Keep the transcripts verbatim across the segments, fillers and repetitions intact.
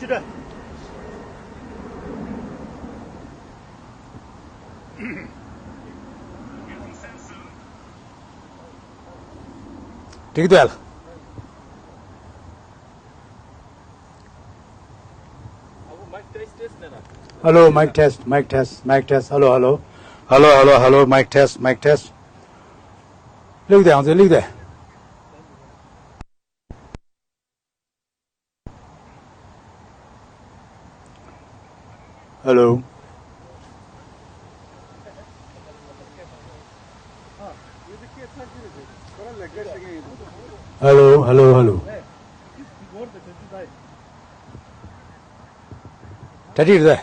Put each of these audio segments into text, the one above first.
འགྲིག་འདུག་ཨ། Hello, mic test, mic test, mic test. Hello, hello. Hello, hello, hello. Mic test, mic test. ལིག་དེ་ང་ཚོ་ལིག་དེ། Hello. Hello, hello, hello. ད་འགྲིག་རེད།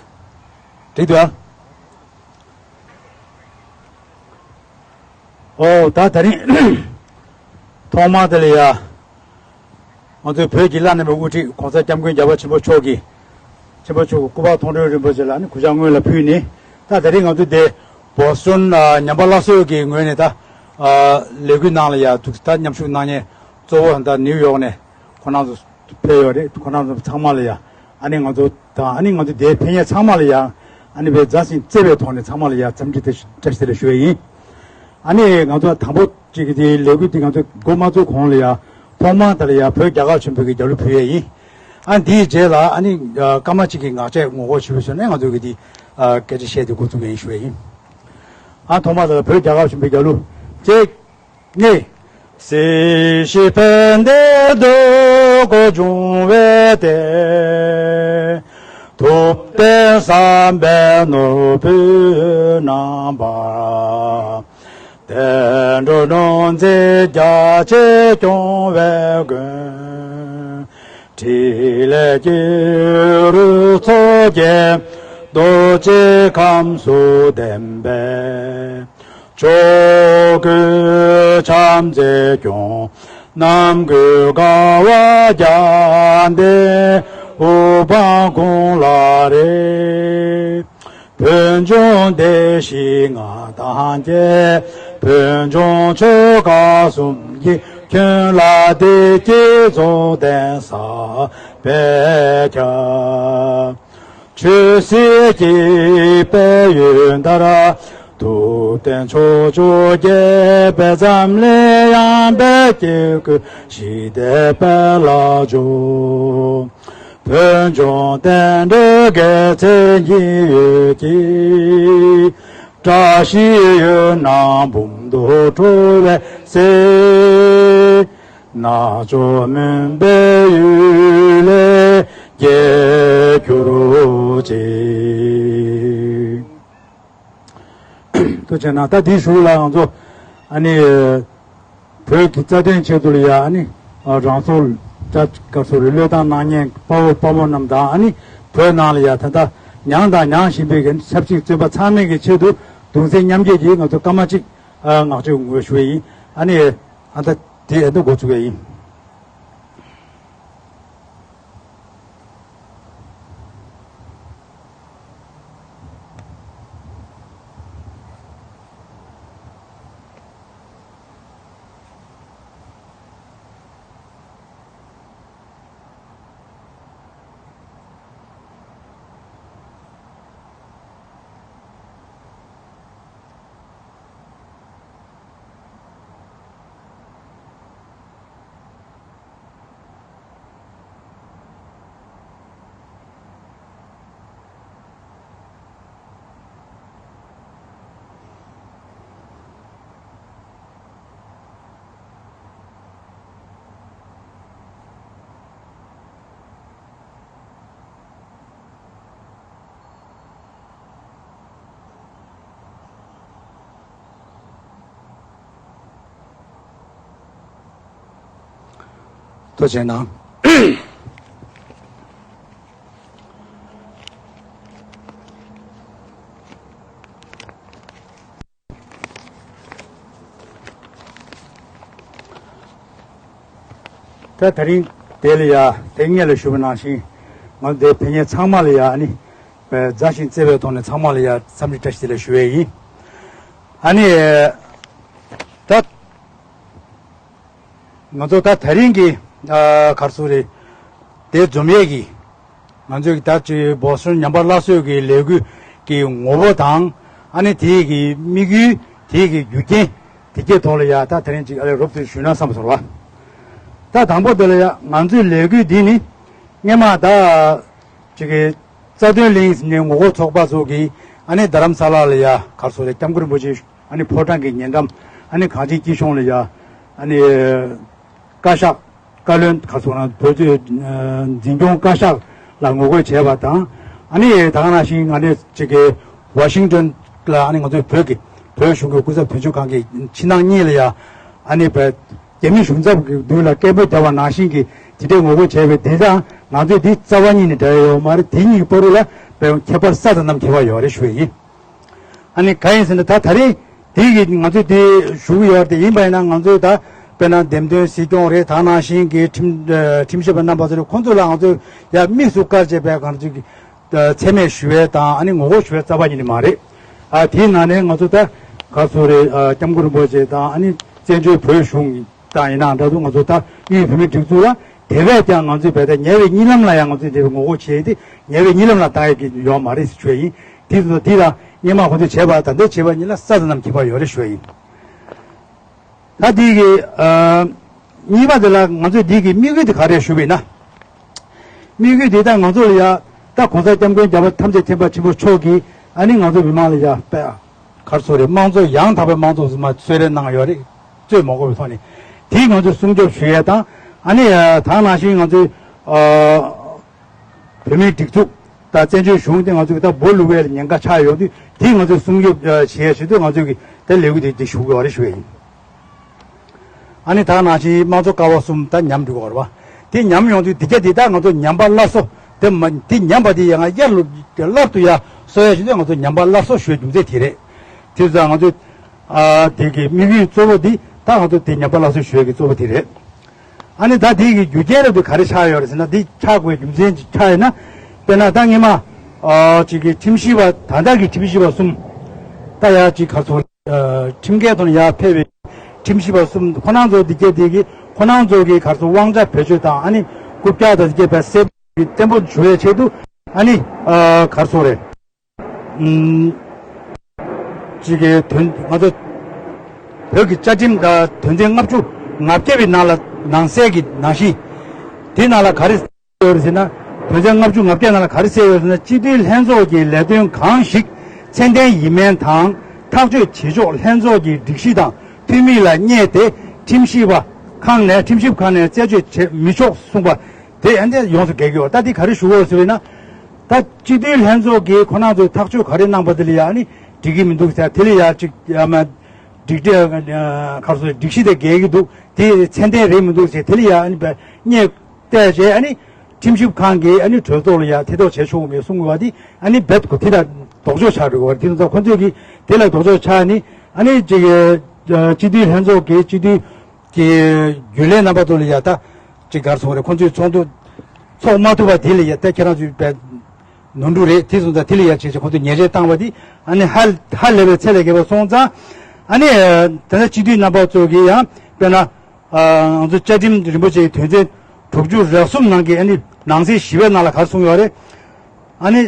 འགྲིག་འདུག་ཨ། ཨོ་ད་དེ་རིང་ཐོག་མར་དེ་ལ་ཡ། ང་ཚོའི་བོད་ཀྱི་བླ་ན་མེད་པའི་དབུ་ཁྲིད་༸གོང་ས་༸སྐྱབས་མགོན་རྒྱལ་བ་ཆེན་པོ་མཆོག་གི། ཆེན་པོ་མཆོག་གི་སྐུ་པར་མཐོང་གྲོལ་རིན་པོ་ཆེ་ལ་ནི་གུས་ཕྱག་སྔོན་ལ་ཕུལ་ནས། ད་དེ་རིང་ང་ཚོ་འདི་བོ་སི་ཊོན་ཨ་ཉམས་པ་སླར་གསོ་གི་ངོས་ནས་ད་ཨ་ལས་འགུལ་ནང་ལ་ཡ་འདུག་ད་མཉམ་ཞུགས་གནང་མཁན་གཙོ་བོ་ད་ནིའུ་ཡོག་ནས་ཁོང་རྣམ་ཚོ་ཕེབས་ཡོད་རེད། ཁོང་རྣམ་ཚོ་ཚང་མ་ལ་ཡ་ཨ་ནི་ང་ཚོ་དང་ཨ་ནི་ང་ཚོ་འདིར་ཕེབས་མཁན་ཚང་མ་ལ་ཡ་ཨ་ནི་དཔེ་མཛའ་ཞིང་བརྩེ་བའི་ཐོག་ནས་ཚང་མ་ལ་ཡ་འཚམས་འདྲི་བཀྲ་ཤིས་བདེ་ལེགས་ཞུ་ཡ་ཡིན། ཨ་ནི་ང་ཚོ་དང་པོ་གཅིག་གི་དེའི་ལས་འགུལ་དེ་ང་ཚོ་འགོ་མ་བཙུགས་གོང་ལ་ཡ་ཐོག་མར་ད་ལ་ཡ་བོད་རྒྱ་གར་ཆེན་པོའི་གི་རྒྱལ་གླུ་ཕུལ་ཡས་ཡིན། ཨ་འདིའི་རྗེས་ལ་ཨ་ནི་སྐར་མ་གཅིག་གི་ངག་བཅད་ངོ་སྒོར་ཞུ་བའི་ཞོར་ནས་ང་ཚོ་གི་དེ་སྐད་ཆ་བཤད་དེ་འགོ་བཙུགས་ཡས་ཡིན་ཞུ་ཡས་ཡིན། ཨ་ཐོག་མར་ད་ལ་བོད་རྒྱ་གར་ཆེན་པོའི་རྒྱལ་གླུ་གཅིག་གཉིས། སྲིད་ཞིའི་ཕན་བདེ་འདོད་དགུ་འབྱུང་བའི་གཏེར། ཐུབ་བསྟན་བསམ་པའི་ནོར་བུའི་རྣམ་པ། བསྟན་འགྲོ་ནོར་རྫས་རྒྱ་ཆེར་སྐྱོང་བའི་མགོན། ཕྲིན་ལས་སྐྱེས་བུ་མཚོ་རྒྱལ་རྡོ་རྗེ་ཁམས་སུ་ལྡན་པའི། ཕྱོགས་ཀུན་བྱམས་བརྩེས་སྐྱོང་། རྣམ་ཀུན་དགའ་བ་རྒྱལ་བསྟན་དབུ་འཕང་ཁོང་ལ་རེག། བོད་ལྗོངས་བདེ་གཤེགས་མངའ་ཐང་རྒྱས། བོད་ལྗོངས་ཆོལ་ཁ་གསུམ་གྱི་ཁྱོན་ལ་བདེ་སྐྱིད་རྫོགས་ལྡན་གསར་པས་ཁྱབ། ཆོས་སྲིད་སྐྱིད་པའི་ཡོན་བདག་ཐུབ་བསྟན་ཕྱོགས་བཅུར་རྒྱས་པའི་འཛམ་གླིང་ཡངས་པའི་དཀྱིལ་འཁོར་ཞི་བདེའི་དཔལ་ལ་འཇོག། བོད་ལྗོངས་བསྟན་འགྲོའི་རྒྱལ་མཚན་ཉི་འོད་ཀྱིས། བཀྲ་ཤིས་འོད་སྣང་འབུམ་དུ་འཕྲོ་བའི་ཚེ། རྣལ་འབྱོར་མུན་པའི་གཡུལ་ལས་རྒྱལ་གྱུར་ཅིག། ཐུགས་རྗེ་གནང་། ད་དེའི་གཞུག་ལ་ང་ཚོ་ཨ་ནི་བོད་ཀྱི་རྩ་དོན་ཆེད་དུ་ལ་ཡ་ཨ་ནི་རང་སྲོག་བློས་བཏང་གནང་མཁན་དཔའ་བོ་དཔའ་མོ་རྣམས་དང་ཨ་ནི་བོད་ནང་ལ་ཡ་ད་ལྟ་མྱངས་དང་མྱང་བཞིན་པའི་གི་ཆབ་སྲིད་བཙོན་པ་ཚང་མའི་གི་ཆེད་དུ་གདུང་སེམས་མཉམ་སྐྱེད་ཀྱིས་ང་ཚོ་སྐར་མ་གཅིག་ཨ་ངག་བརྗོད་ངོ་སྤྲོད་ཞུ་བ་ཡིན། ཨ་ནི་ཨ་ད་དེ་ཨ་ད་འགོ་ཚུགས་པ་ཡིན། ཐུགས་རྗེ་གནང་། ད་དེ་རིང་དེ་ལ་ཡ་དེ་སྔོན་ལ་ཞུ་བ་ནང་བཞིན་ང་འདིར་ཕེབས་མཁན་ཚང་མ་ལ་ཡ་ཨ་ནི་མཛའ་ཞིང་བརྩེ་བའི་ཐོག་ནས་ཚང་མ་ལ་ཡ་འཚམས་འདྲི་བཀྲ་ཤིས་བདེ་ལེགས་ཞུ་བས་ཡིན། ཨ་ནི་ད་ང་ཚོ་ད་དེ་རིང་གི་ཨ་ག་རེ་ཟེར་རེད། དེ་འཛོམས་ཡས་ཀྱི་ ང་ཚོས་ད་ཅིག་བོ་སི་ཊོན་ཉམས་པ་སླར་གསོའི་གི་ལས་འགུལ་གྱི་ངོ་བོ་དང་། ཨ་ནི་དེའི་གི་དམིགས་ཡུལ། དེའི་གི་རྒྱུ་རྐྱེན། དེ་གྱད་ཐོག་ལ་ཡ་ད་དེ་རིང་ཅིག་ཨ་ལས་རོབ་ཙམ་ཞུས་ན་བསམ་སོང་བ། ད་དང་པོ་དེ་ལ་ཡ་ང་ཚོའི་ལས་འགུལ་འདི་ནི་སྔོན་མ་ད་ཅིག་གི་རྩ་དོན་གླིང་ཟེར་ནས་ངོ་རྒོལ་ཚོགས་པ་ཚོ་གིས་ཨ་ནི་རྡ་རམ་ས་ལ་ལ་ཡ་ག་རེ་ཟེར་རེད། སྐྱབས་མགོན་རིན་པོ་ཆེ་ཨ་ནི་ཕོ་བྲང་གི་ཉེ་འགྲམ། ཨ་ནི་གངས་ཅན་སྐྱིད་གཤོངས་ལ་ཡ་ཨ་ནི་བཀའ་ཤག་བཀའ་བློན་ག་རེ་ཟེར་ན་བོད་ཀྱི་འཛིན་སྐྱོང་བཀའ་ཤག་ལ་ངོ་རྒོལ་བྱས་པ་དང་། ཨ་ནི་ད་ག་ནང་བཞིན་ང་ནི་ཅིག་གི་ཝ་ཤིང་ཏོན་ལ་ཨ་ནི་ང་ཚོའི་བོད་ཀྱི་བོད་གཞུང་གི་སྐུ་ཚབ་དོན་གཅོད་ཁང་གི་ཕྱི་ནང་གཉིས་ལ་ཡ་ཨ་ནི་བོད་རྒྱ་མི་གཞུང་ཚབ་ཀྱི་མདུན་ལ་སྐད་འབོད་བརྒྱབ་པ་ནང་བཞིན་གྱི་དེ་འདྲའི་ངོ་རྒོལ་བྱས་པའི་དེ་དང་ང་ཚོའི་འདི་རྩ་བ་ཉིད་ནས་འབྲེལ་བ་ཡོད་མ་རེད། དེ་གཉིས་ཀྱི་བར་དུ་ལ་བོད་ཁྱད་པར་ས་དང་གནམ་ཁྱད་པར་ཡོད་རེད་ཞུ་ཡ་ཡིན། ཨ་ནི་གང་ཡིན་ཟེར་ན་ད་ད་རེས་དེ་གི་ང་ཚོས་དེ་ཞུ་གི་ཡོད་རེད། དེ་ཡིན་པ་ཡིན་ན་ང་ཚོས་ད་དཔེར་ན་འདེམས་ཐོན་སྲིད་སྐྱོང་རེད། ད་ནང་བཞིན་གྱི་ཁྲིམས་ཁྲིམས་ཞིབ་པ་རྣམ་པ་ཚོ་རེད། ཁོང་ཚོ་ལ་ང་ཚོས་ཡ་དམིགས་སུ་བཀར་བྱས་པའི་གང་ཅིག་མཚན་སྨད་ཞུ་བའི་དང་ཨ་ནི་ངོ་རྒོལ་ཞུ་བའི་རྩ་བ་ཉིད་ནས་མ་རེད། ཨ་དེའི་ནང་ནས་ང་ཚོ་ད་ག་རེ་ཟེར་རེད། ཨ་སྐྱབས་མགོན་རིན་པོ་ཆེ་དང་ཨ་ནི་བཙན་བྱོལ་བོད་གཞུང་དང་ཡིན་ནའང་འདྲ་འདུག་ང་ཚོ་ད་དབུས་བོད་མིའི་སྒྲིག་འཛུགས་ལ་དེ་བས་ཀྱང་ང་ཚོས་བལ་ད་ཉེ་བའི་གཉིད་ལམ་ལ་ཡང་ང་ཚོས་དེ་བས་ངོ་རྒོལ་བྱས་ཏེ་ཉེ་བའི་གཉིད་ལམ་ལ་བཏང་ཡས་ཀྱི་ཡོད་མ་རེད་ཞུ་ཡ་ཡིན། དེ་ཚོ་དེ་ལ་སྔོན་མ་ཁོ་ཚོས་བྱས་པ་ད་ལྟ་བྱས་པ་གཉིས་ལ་ས་དང་གནམ་ཁྱད་པར་ཡོད་རེད་ཞུ་ཡ་ཡིན། ད་དེ་གི་ཨ་གཉིས་པ་དེ་ལ་ང་ཚོས་དེ་གི་དམིགས་ཡུལ་དེ་ག་རེ་ཞུ་བས་ན། དམིགས་ཡུལ་དེ་ད་ང་ཚོ་ལ་ཡ་ད་གོང་ས་སྐྱབས་མགོན་རྒྱལ་བ་ཐམས་ཅད་མཁྱེན་པ་ཆེན་པོ་མཆོག་གིས་ཨ་ནི་ང་ཚོ་མི་མང་ལ་ཡ་དཔེ་ག་རེ་ཟེར་རེད། དམངས་གཙོ་ཡང་དག་པའི་དམངས་གཙོ་ཟེར་མ་གསོལ་རས་གནང་ཡོད་རེད། རྩོད་མ་དགོས་པའི་ཐོག་ནས་དེ་ང་ཚོས་སྲུང་སྐྱོབ་ཞུ་ཡས་དང་ཨ་ནི་ད་ནང་བཞིན་ང་ཚོས་ཨ་བོད་མིའི་སྒྲིག་འཛུགས་དང་བཙན་བྱོལ་གཞུང་དེ་ང་ཚོས་ད་སྦོ་ལུག་པའི་ཉེན་ཁ་ཆགས་ཡོང་དུས་དེ་ང་ཚོས་སྲུང་སྐྱོབ་བྱེད་ཡས་ཆེད་དུ་ང་ཚོས་ཀྱི་ད་ལས་འགུལ་དེ་དེ་ཞུ་དགོས་པ་རེད་ཞུ་ཡས་ཡིན། ཨ་ནི་ད་ནང་བཞིན་དམངས་གཙོ་ཀ་བ་གསུམ་ད་ཉམས་འགྲོ་གི་ཡོད་རེད་པ། དེ་ཉམས་ཡོང་དུས་དེ་གྱད་དེ་ད་ང་ཚོ་ཉམས་པ་སླར་གསོ་དེ་མ་དེ་ཉམས་པ་དེ་ཡང་སླར་ལུ་སླར་དུ་ཡང་གསོ་ཡ་ཞིག་དེ་ང་ཚོ་ཉམས་པ་སླར་གསོ་ཞུ་རྒྱུ་མཚན་དེ་རེད། དེ་ཚོ་ང་ཚོ་ཨ་དེ་གི་དམིགས་ཡུལ་གཙོ་བོ་དེ་ད་ང་ཚོ་དེ་ཉམས་པ་སླར་གསོ་ཞུ་ཡ་གི་གཙོ་བོ་དེ་རེད། ཨ་ནི་ད་དེ་གི་རྒྱུ་རྐྱེན་རབ་དེ་ག་རེ་ཆགས་ཡོད་རེད་ཟེར་ན། དེ་ཆགས་དགོས་རྒྱུ་མཚན་ཅིག་ཆགས་ཡོད་ན། དཔེར་ན་ད་སྔོན་མ་ཨ་ཅིག་གི་ཁྲིམས་ཞིབ་པ་ད་ལྟ་གི་ཁྲིམས་ཞིབ་པ་གསུམ་ད་ཡ་ཅིག་ག་རེ་ཟེར། ཁྲིམས་འགལ་ཐོག་ནས་ཡར་ཕེབས་པའི་ཁྲིམས་ཞིབ་པ་གསུམ་ཁོ་རང་ཚོ་འདི་གས་འདི་གི་ཁོ་རང་ཚོ་གི་ག་རེ་ཟེར་དབང་ཆ་བེད་སྤྱོད་དང་ཨ་ནི་རྐུབ་བཀྱག་དང་འདི་གས་བེད་སྤྱོད་བརྟན་པོ་ཞུ་བའི་ཆེད་དུ་ཨ་ནི་ག་རེ་ཟེར་རེད། ཅིག་གི་དོན་ང་ཚོ་བོད་ཀྱི་བཅའ་ཁྲིམས་དང་དོན་ཚན་ལྔ་བཅུ་ང་བརྒྱད་པའི་ནང་ལ་ནང་གསལ་གྱི་ནང་བཞིན་དེ་ནང་ལ་ག་རེ། ཡོད་ཟེར་ན། དོན་ཚན་ལྔ་བཅུ་ང་བརྒྱད་ནང་ལ་ག་རེ་གསལ་ཡོད་ཟེར་ན། སྤྱི་འཐུས་ལྷན་ཚོགས་ཀྱི་ལས་དོན་གང་ཞིག་ཚད་ལྡན་ཡིན་མིན་དང་ཐག་གཅོད་བྱེད་ཕྱོགས་ལྷན་ཚོགས་ཀྱི་སྒྲིག་གཞི་དང་འཐུས་མི་ལ་བསྙད་དེ་ཁྲིམས་ཞིབ་པ་ཁང་ནས་ཁྲིམས་ཞིབ་ཁང་ནས་རྩད་གཅོད་བྱེད་མི་ཆོག་གསུངས་པ་དེ་ཡང་དེ་ཡོངས་སུ་འགལ་གྱི་ཡོད། ད་འདི་ག་རེ་ཞུ་དགོས་ཟེར་བས་ན། ད་སྤྱི་འཐུས་ལྷན་ཚོགས་ཀྱིས་ཁོ་རང་ཚོས་ཐག་གཅོད་ག་རེ་གནང་པ་དེ་ལ་ཡང་ནི་འགྲིག་གི་མི་འདུག་ཟེར། དེ་ལ་ཡང་ཅིག་ཡ་མ་སྒྲིག་ག་རེ་ཟེར་སྒྲིག་གཞི་དེ་འགལ་གྱི་འདུག་དེ་ཚད་ལྡན་རེད་མི་འདུག་ཟེར། དེ་ལ་ཡང་ནི་བསྙད། བལྟས་རྗེས་ཨ་ནི་ཁྲིམས་ཞིབ་ཁང་གིས་ཨ་ནི་གྲོས་ཚོགས་ལ་ཡ་དེ་ཐོག་བྱེད་ཆོག་གི་མེད་གསུངས་པ་དེ་ཨ་ནི་རྦད་དེ་དེ་ལ་ལྡོག་ཕྱོགས་ཆགས་འགྲོ་གི་ཡོད་རེད། དེ་ཚོ་ཁོ་ཚོས་ཀྱིས་དེ་ལ་ལྡོག་ཕྱོགས་ཆགས་ནི་ཨ་ནི་ཅིག་སྤྱི་འཐུས་ལྷན་ཚོགས་ཀྱི་སྤྱི་འཐུས་ཀྱི་རྒྱུན་ལས་རྣམ་པ་ཚོ་ལ་ཡ་ད་ཅིག་ག་རེ་ཟེར་དགོས་རེད། ཁོ་ཚོས་ཚོགས་འདུ་ཚོགས་མ་ཐུབ་པ་དེ་ལ་ཡ་ད་ཁྱེད་རང་ཚོས་རྦད་ནོར་འཁྲུལ་རེད། དེ་སོང་ཙང་དེ་ལ་ཡ་བྱས་བྱས་ཁོ་ཚོས་ཉེས་ཆད་བཏང་བ་དེ་ཨ་ནི་ཧ་ཧ་ལས་པའི་ཚད་ལས་བརྒལ་བ་སོང་ཙང་ཨ་ནི་ད་ལྟ་སྤྱི་འཐུས་རྣམ་པ་ཚོ་གིས་ཡང་དཔེར་ན། ང་ཚོ་བཅའ་ཁྲིམས་རིན་པོ་ཆེའི་དོན་ཚན་དྲུག་ཅུ་རེ་གསུམ་ནང་གི་ཨ་ནི་ནང་གསེས་བཞི་པའི་ནང་ལ་ག་རེ་གསུངས་ཡོད་རེད། ཨ་ནི་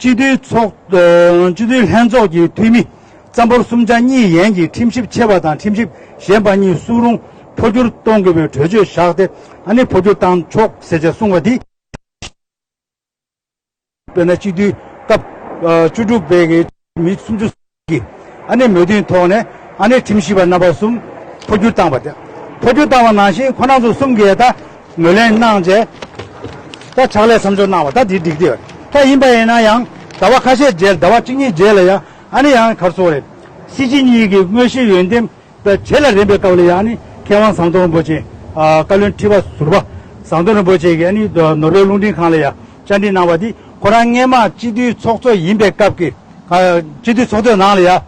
སྤྱི་འཐུས་ཚོགས་སྤྱི་འཐུས་ལྷན་ཚོགས་ཀྱི་འཐུས་མི་རྩ་འབོར་གསུམ་ཆ་གཉིས་ཡན་གྱི་ཁྲིམས་ཞིབ་ཆེ་བ་དང་ཁྲིམས་ཞིབ་ཞན་པ་གཉིས་སུ་རུང་འཕོ་འགྱུར་གཏོང་དགོས་པའི་གྲོས་ཆོད་བཞག་སྟེ་ཨ་ནི་འཕོ་འགྱུར་བཏང་ཆོག་ཟེར་བྱས་གསུངས་པ་འདི། དཔེར་ན་སྤྱི་འཐུས་སྐབས་བཅུ་དྲུག་པའི་གི་མི་སུམ་ཅུ་གི་ཨ་ནི་མོས་མཐུན་ཐོག་ནས་ཨ་ནི་ཁྲིམས་ཞིབ་པ་རྣམ་པ་གསུམ་འཕོ་འགྱུར་བཏང་བ་དེ། འཕོ་འགྱུར་བཏང་བ་ནང་བཞིན་ཁོ་རང་ཚོ་གསུམ་གྱིས་ད་ངོས་ལེན་གནང་རྗེས་ད་ཕྱག་ལས་མཚམས་འཇོག་གནང་བ་ད་དེ་འགྲིག་དེ་ཡོད། ད་ཡིན་པ་ཡིན་ན་ཡང་ཟླ་བ་ཁ་ཤས་རྗེས་ཟླ་བ་གཅིག་གཉིས་རྗེས་ལ་ཡང་ཨ་ནི་ཡང་ག་རེ་ཟེར་དགོས་རེད། སྲིད་སྤྱི་གཉིས་ཀྱི་དངོས་གཞིའི་འོས་འདེམས། པའི་རྗེས་ལ་རན་པའི་སྐབས་ལ་ཡང་ནི་མཁས་དབང་ཟམ་གདོང་རིན་པོ་ཆེ། བཀའ་བློན་ཁྲི་པ་ཟུར་པ་ཟམ་གདོང་རིན་པོ་ཆེ་གིས་ནི་ནོར་ཝེ་རླུང་འཕྲིན་ཁང་ལ་ཡང་བཅར་འདྲི་གནང་བ་འདི་ཁོ་རང་སྔས་མ་སྤྱི་འཐུས་ཚོགས་གཙོ་ཡིན་པའི་སྐབས་ཀྱི་སྤྱི་འཐུས་ཚོགས་གཙོའི་ནང་ལ་ཡང་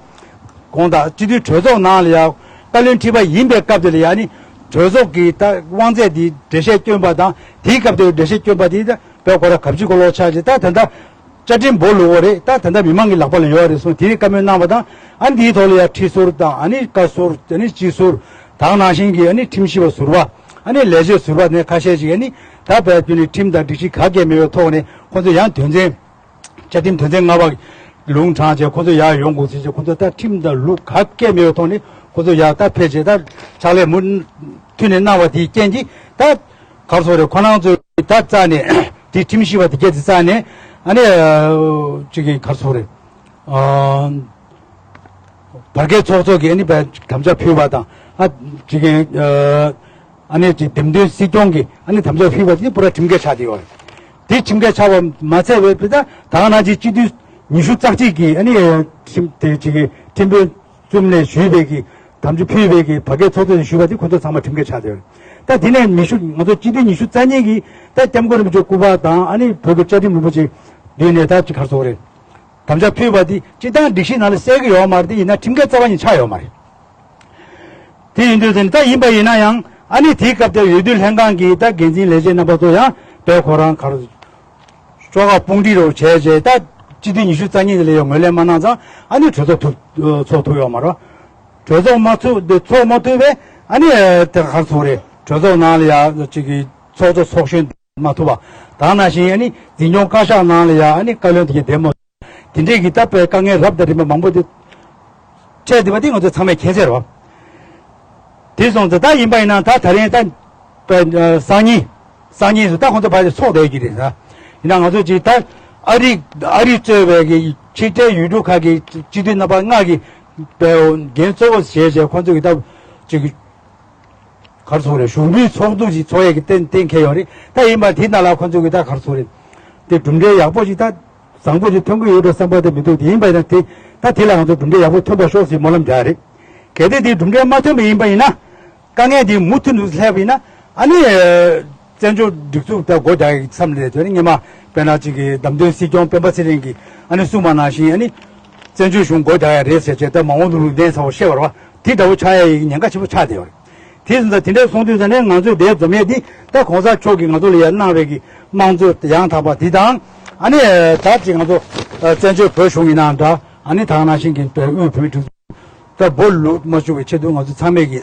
དགོངས་དག་སྤྱི་འཐུས་གྲོས་ཚོགས་ནང་ལ་ཡང་བཀའ་བློན་ཁྲི་པ་ཡིན་པའི་སྐབས་དེ་ལ་ཡང་ནི་གྲོས་ཚོགས་ཀྱི་ད་དབང་ཚད་འདི་འགྲེལ་བཤད་བསྐྱོན་པ་དང་དེའི་སྐབས་དེ་འགྲེལ་བཤད་བསྐྱོན་པ་འདི་ད་བོད་ཁོ་རང་གབ་ཅིག་གོ་ལོག་ཆགས་ཀྱི་ད་ད་ལྟ། བཅའ་ཁྲིམས་སྦོ་ལུག་པ་རེད། ད་ད་ལྟ་མི་མང་གི་ལག་པ་ལ་ཡོད་རེད་གསུངས་དེ་རིང་བཀའ་མོལ་གནང་བ་དང་ཨ་ནི་དེའི་ཐོག་ལ་ཡང་ཁྲི་ཟུར་དང་ཨ་ནི་བཀའ་ཟུར་ཨ་ནི་སྤྱི་ཟུར་དང་ནང་བཞིན་གྱི་ཨ་ནི་ཁྲིམས་ཞིབ་པ་ཟུར་པ་ཨ་ནི་ལས་བྱེད་ཟུར་པ་ནས་ཁ་ཤས་ཅིག་ཨ་ནི་ད་བོད་བརྒྱུད་ནས་ཁྲིམས་དང་སྒྲིག་གཞི་ག་གེ་མེད་པའི་ཐོག་ནས་ ཁོ་ཚོ་ཡང་དོན་ཚན། བཅའ་ཁྲིམས་དོན་ཚན་ལྔ་པ་ལུང་དྲངས་བྱས་ཁོ་ཚོ་ཡར་ཡོང་དགོས་ཟེར་བྱས། ཁོ་ཚོ་ད་ཁྲིམས་དང་ལུགས་ག་གེ་མེད་པའི་ཐོག་ནས་ཁོ་ཚོ་ཡར་ད་ཕེབས་བྱས། ད་ཕྱག་ལས་མུ་མཐུད་ནས་གནང་བ་དེའི་རྐྱེན་གྱིས། ད་ག་རེ་ཟེར་དགོས་རེད། ཁོ་རང་ཚོས་ད་རྩ་ནས་དེ་ཁྲིམས་ཞིབ་པ་དེ་གྱད་དེ་རྩ་ནས་ཨ་ནི་ཅིག་གི་ག་རེ་ཟེར་དགོས་རེད། ཨ། བར་བརྒལ་ཚོགས་གཙོ་གིས་ཨ་ནི་དམ་བཅའ་ཕུལ་བ་དང་། ཨ་ཅིག་གི་ཨ་ནི་ཅིག་འདེམས་ཐོན་སྲིད་སྐྱོང་གིས་ཨ་ནི་དམ་བཅའ་ཕུལ་བ་དེ་པུ་ར་ཁྲིམས་འགལ་ཆགས་བསྡད་ཡོད་རེད། དེ་ཁྲིམས་འགལ་ཆགས་པ་མ་ཚད་པའི་ད་ག་ནང་བཞིན་སྤྱི་འཐུས་ཉི་ཤུ་རྩ་གཅིག་གིས་ཨ་ནི་ཁྲིམས་དེ་ཅིག་གི་ཁྲིམས་དཔོན་གསུམ་ནས་ཞུས་པའི་གི་དམ་བཅའ་ཕུལ་བའི་གི་བར་བརྒལ་ཚོགས་གཙོ་ཞུས་པ་དེ་ཁོ་ཚོ་ཚང་མ་ཁྲིམས་འགལ་ཆགས་བསྡད་ཡོད་རེད། ད་དེ་ནས་ཉི་ཤུ། ང་ཚོ་སྤྱི་འཐུས་ཉི་ཤུ་རྩ་གཉིས་ཀྱིས་ད་སྐྱབས་མགོན་རིན་པོ་ཆེ་སྐུ་པར་དང་ཨ་ནི་བོད་ཀྱི་བཅའ་ཁྲིམས་རིན་པོ་ཆེ་མདུན་ནས་ད་ཅིག་ག་རེ་ཟེར་དགོས་རེད། དམ་བཅའ་ཕུལ་བ་དེ་སྤྱིར་བཏང་སྒྲིག་གཞི་ནང་ལ་གསལ་གྱི་ཡོད་མ་རེད། དེ་ཡིན་ན་ཁྲིམས་འགལ་རྩ་བ་ཉིད་ཆགས་ཡོད་མ་རེད། དེ་ཡིན་དུས་ཙང་ད་ཡིན་པ་ཡིན་ན་ཡང་ཨ་ནི་དེའི་སྐབས་དེར་འོས་བསྡུ་ལྷན་ཁང་གི་ད་འགན་འཛིན་ལས་བྱེད་རྣམ་པ་ཚོ་ཡང་དཔེ་ཁོ་རང་ག་རེ་ཤོག་ཁག་དཔུང་སྒྲིག་རོགས་བྱས་བྱས། ད་སྤྱི་འཐུས་ཉི་ཤུ་རྩ་གཉིས་དེ་ལ་ཡང་ངོས་ལེན་མ་གནང་ཙང་ཨ་ནི་གྲོས་ཚོགས་ཐུབ་ཚོགས་ཐུབ་ཡོད་མ་རེད། གྲོས་ཚོགས་མ་ཚུགས་དེ་ཚོགས་མ་ཐུབ་པས་ཨ་ནི་དེ་ག་རེ་ཟེར་དགོས་རེད། གྲོས་ཚོགས་ནང་ལ་ཡང་ཅིག་གི་ཚོགས་གཙོ་ཚོགས་གཞོན་མ་ཐུབ་པ། ད་ནང་བཞིན་ཨ་ནི་འཛིན་སྐྱོང་བཀའ་ཤག་ནང་ལ་ཡང་ཨ་ནི་བཀའ་བློན་དེ་གྱད་བསྡད་མ། དེ་འདྲས་ཀྱི་ད་དཔེ་དཀའ་ངལ་རབ་དང་རིམ་པ་མང་པོ་དེ་འཕྲད་བསྡད་པ་དེ་ང་ཚོ་ཚང་མས་མཁྱེན་གསལ་རེད་བ། དེ་སོང་ཙང་ད་ཡིན་པ་ཡིན་ན་ད་ད་རིང་ད་དཔེ་སང་ཉིན། སང་ཉིན་སུ་ད་ཁོང་ཚོ་ཕར་ཚོགས་བསྡད་ཀྱི་རེད་ད། ཡིན་ན་ང་ཚོ་ཅིག་ད་ཨ་རི་ཨ་རི་གཙོས་པའི་གི་ཕྱི་འབྲེལ་ཡུལ་གྲུ་ཁག་གི་སྤྱི་འཐུས་རྣམ་པ་ལྔ་གི་དཔེ་འགན་གཙོ་བོ་བྱས་བྱས་ཁོང་ཚོ་གི་ད་ཅིག་ག་རེ་ཟེར་དགོས་རེད། ཞུགས་འབུལ་ཚོགས་འདུ་ཞིག་ཚོགས་ཡས་ཀྱི་གཏན་གཏན་འཁེལ་ཡོད་རེད། ད་ཡིན་པ་དེ་ནང་ལ་ཁོང་ཚོ་གི་ད་ག་རེ་ཟེར་དགོས་རེད། དེ་གྲུབ་འབྲས་ཡག་པོ་ཞིག་ད་བཟང་པོ་ཞིག་ཐོན་གྱི་ཡོད་འགྲོ་བསམ་པ་དེ་མི་འདུག་དེ་ཡིན་པ་ཡིན་ན་དེ་ད་དེ་ལ་ང་ཚོ་གྲུབ་འབྲས་ཡག་པོ་ཐོན་པ་ཤོག་ཟེར་སྨོན་ལམ་རྒྱག་རེད། གལ་ཏེ་དེ་གྲུབ་འབྲས་མ་ཐོན་པ་ཡིན་པ་ཡིན་ན། དཀའ་ངལ་དེ་མུ་མཐུད་དུ་སླེབས་པ་ཡིན་ན་ཨ་ནི་བཙན་བྱོལ་སྒྲིག་འཛུགས་ད་སྒོ་རྒྱག་ཡག་མཚམས་ལ་དེ་ནི་སྔོན་མ་དཔེར་ན་ཅིག་གི་བདམས་ཐོན་སྲིད་སྐྱོང་སྤེན་པ་ཚེ་རིང་གིས་ཨ་ནི་གསུངས་པ་ནང་བཞིན་ཨ་ནི་བཙན་བྱོལ་གཞུང་སྒོ་རྒྱག་ཡག་རེད་ཟེར་བྱས་ད་མ་འོངས་ལུགས་ལུགས་ལྡན་ཚ་བོ་བཤད་པ་རེད་བ། དེ་འདྲ་བོ་ཆགས་ཡག་གི་ཉེན་ཁ་ཆེན་པོ་ཆགས་བསྡད་ཡོད་རེད། དེ་ཙང་དེ་འདྲ་སོང་དུས་ཙང་ནས་ང་ཚོས་དེ་འཛོམས་ཡས་འདི་ད་གོང་ས་མཆོག་གིས་ང་ཚོ་ལ་ཡར་གནང་བའི་གི་དམངས་གཙོ་ཡང་དག་པ་འདི་དང་། ཨ་ནི་ད་ཅིག་ང་ཚོ་བཙན་བྱོལ་བོད་གཞུང་ཡིན་ནའང་འདྲ། ཨ་ནི་ད་ག་ནང་བཞིན་གྱི་དབུས་བོད་མིའི་སྒྲིག་འཛུགས་ད་སྦོ་ལུག་མ་བཅུག་པའི་ཆེད་དུ་ང་ཚོ་ཚང་མས་ཀྱི་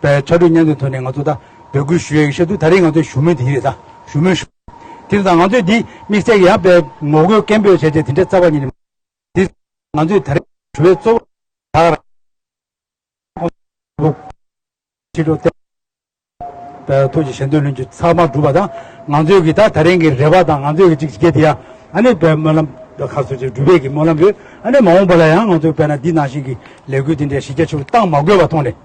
པའི་ཕྱར་གྲུ་སྙན་ཐོའི་ཐོག་ནས་ང་ཚོ་ད་འབོད་སྐུལ་ཞུ་ཡས་ཀྱི་ཆེད་དུ་ད་རེས་ང་ཚོའི་བཞུགས་མོལ་འདི་རེད། ད་བཞུགས་མོལ་ཞུ། དེ་ཙང་ང་ཚོས་འདི་དམིགས་བསལ་གྱི་ཡང་པའི་ངོ་རྒོལ་སྐད་འབོད་བྱས་རྗེས་དེ་འདྲའི་རྩ་བ་ཉིད་ནས་འདི་ང་ཚོས་ད་རེས་ཞུ་བའི་གཙོ་བོ་ད་ག་རང་ཕྱི་དྲོ་སྟེ། པའི་ཐུགས་ཀྱི་ཞལ་འདོན་ལྷུན་གྱིས་ཚང་མ་གྲུབ་པ་དང་། ང་ཚོའི་གི་ད་ད་རིང་གི་རེ་བ་དང་ང་ཚོའི་གི་ཅིག་བྱེད་དེ་ཡང་ཨ་ནི་པའི་སྨོན་ལམ་ཁ་སོ་ཅིག་སྒྲུབ་པའི་གི་སྨོན་ལམ་ཡོད། ཨ་ནི་མ་འོངས་པ་ལ་ཡང་ང་ཚོས་དཔེར་ན་འདི་ནང་བཞིན་གི་ལས་འགུལ་འདི་འདྲའི་གཞི་རྒྱ་ཆེན་པོ་བཏང་མ་དགོས་པ་ཐོག་ནས།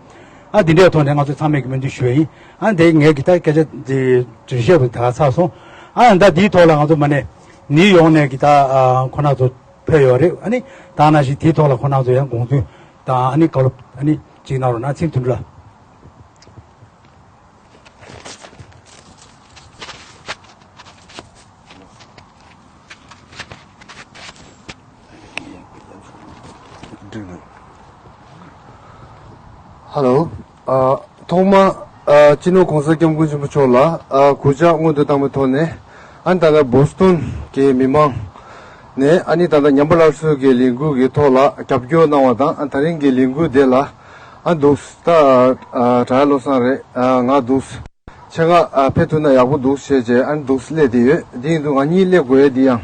ཨ་འདི་འདྲའི་ཐོག་ནས་ང་ཚོས་ཚང་མས་གི་སྨོན་འདུན་ཞུ་བ་ཡིན། ཨ་འདི་ངས་གི་ད་སྐད་ཆ་འདི་འགྲེལ་བཤད་རུ་ད་ག་ཚར་སོང་། ཨ་ད་འདིའི་ཐོག་ལ་ང་ཚོ་མ་ནས་ནིའུ་ཡོག་ནས་གི་ད་ཁོ་ན་ཚོ་ཕེབས་ཡོད་རེད། ཨ་ནི་ད་ནང་བཞིན་དེའི་ཐོག་ལ་ཁོ་ན་ཚོ་ཡང་དགོངས་ཚུལ་དང་ཨ་ནི་བཀའ་སློབ་ཨ་ནི་ཅིག་གནང་རོགས་གནང་། ཚེ་རིང་དོན་གྲུབ་ལགས། འགྲིག་འདུག་ཧ་ལོ། ཨ། ཐོག་མ། ཨ། སྤྱི་ནོར་༸གོང་ས་༸སྐྱབས་མགོན་ཆེན་པོ་མཆོག་ལ། ཨ། གུས་ཕྱག་སྔོན་དུ་བཏང་བའི་ཐོག་ནས། ཨ། ད་ལྟ་བོ་སི་ཊོན་གྱི་མི་མང་ནས། ཨ་ནི་ད་ལྟ་ཉམས་པ་སླར་གསོ་གི་ལས་འགུལ་གྱི་ཐོག་ལ་རྒྱབ་སྐྱོར་གནང་བ་དང་། ཨ། ད་རིང་གི་ལས་འགུལ་དེ་ལ། ཨ། འདུག་ད། ཨ། གྲྭ་བློ་བཟང་རེད། ཨ། ང་འདུག་ཆེད་མངགས། ཨ། ཕེབས་ཐུབ་ན་ཡག་པོ་འདུག་ཞེས་བྱས། ཨ་ནི་འདུག་སླེབས་བསྡད་ཡོད། དེ་ཡིན་དུས་ང་གཉིས་སླེབས་དགོས་ཡས་འདི་ཡང་།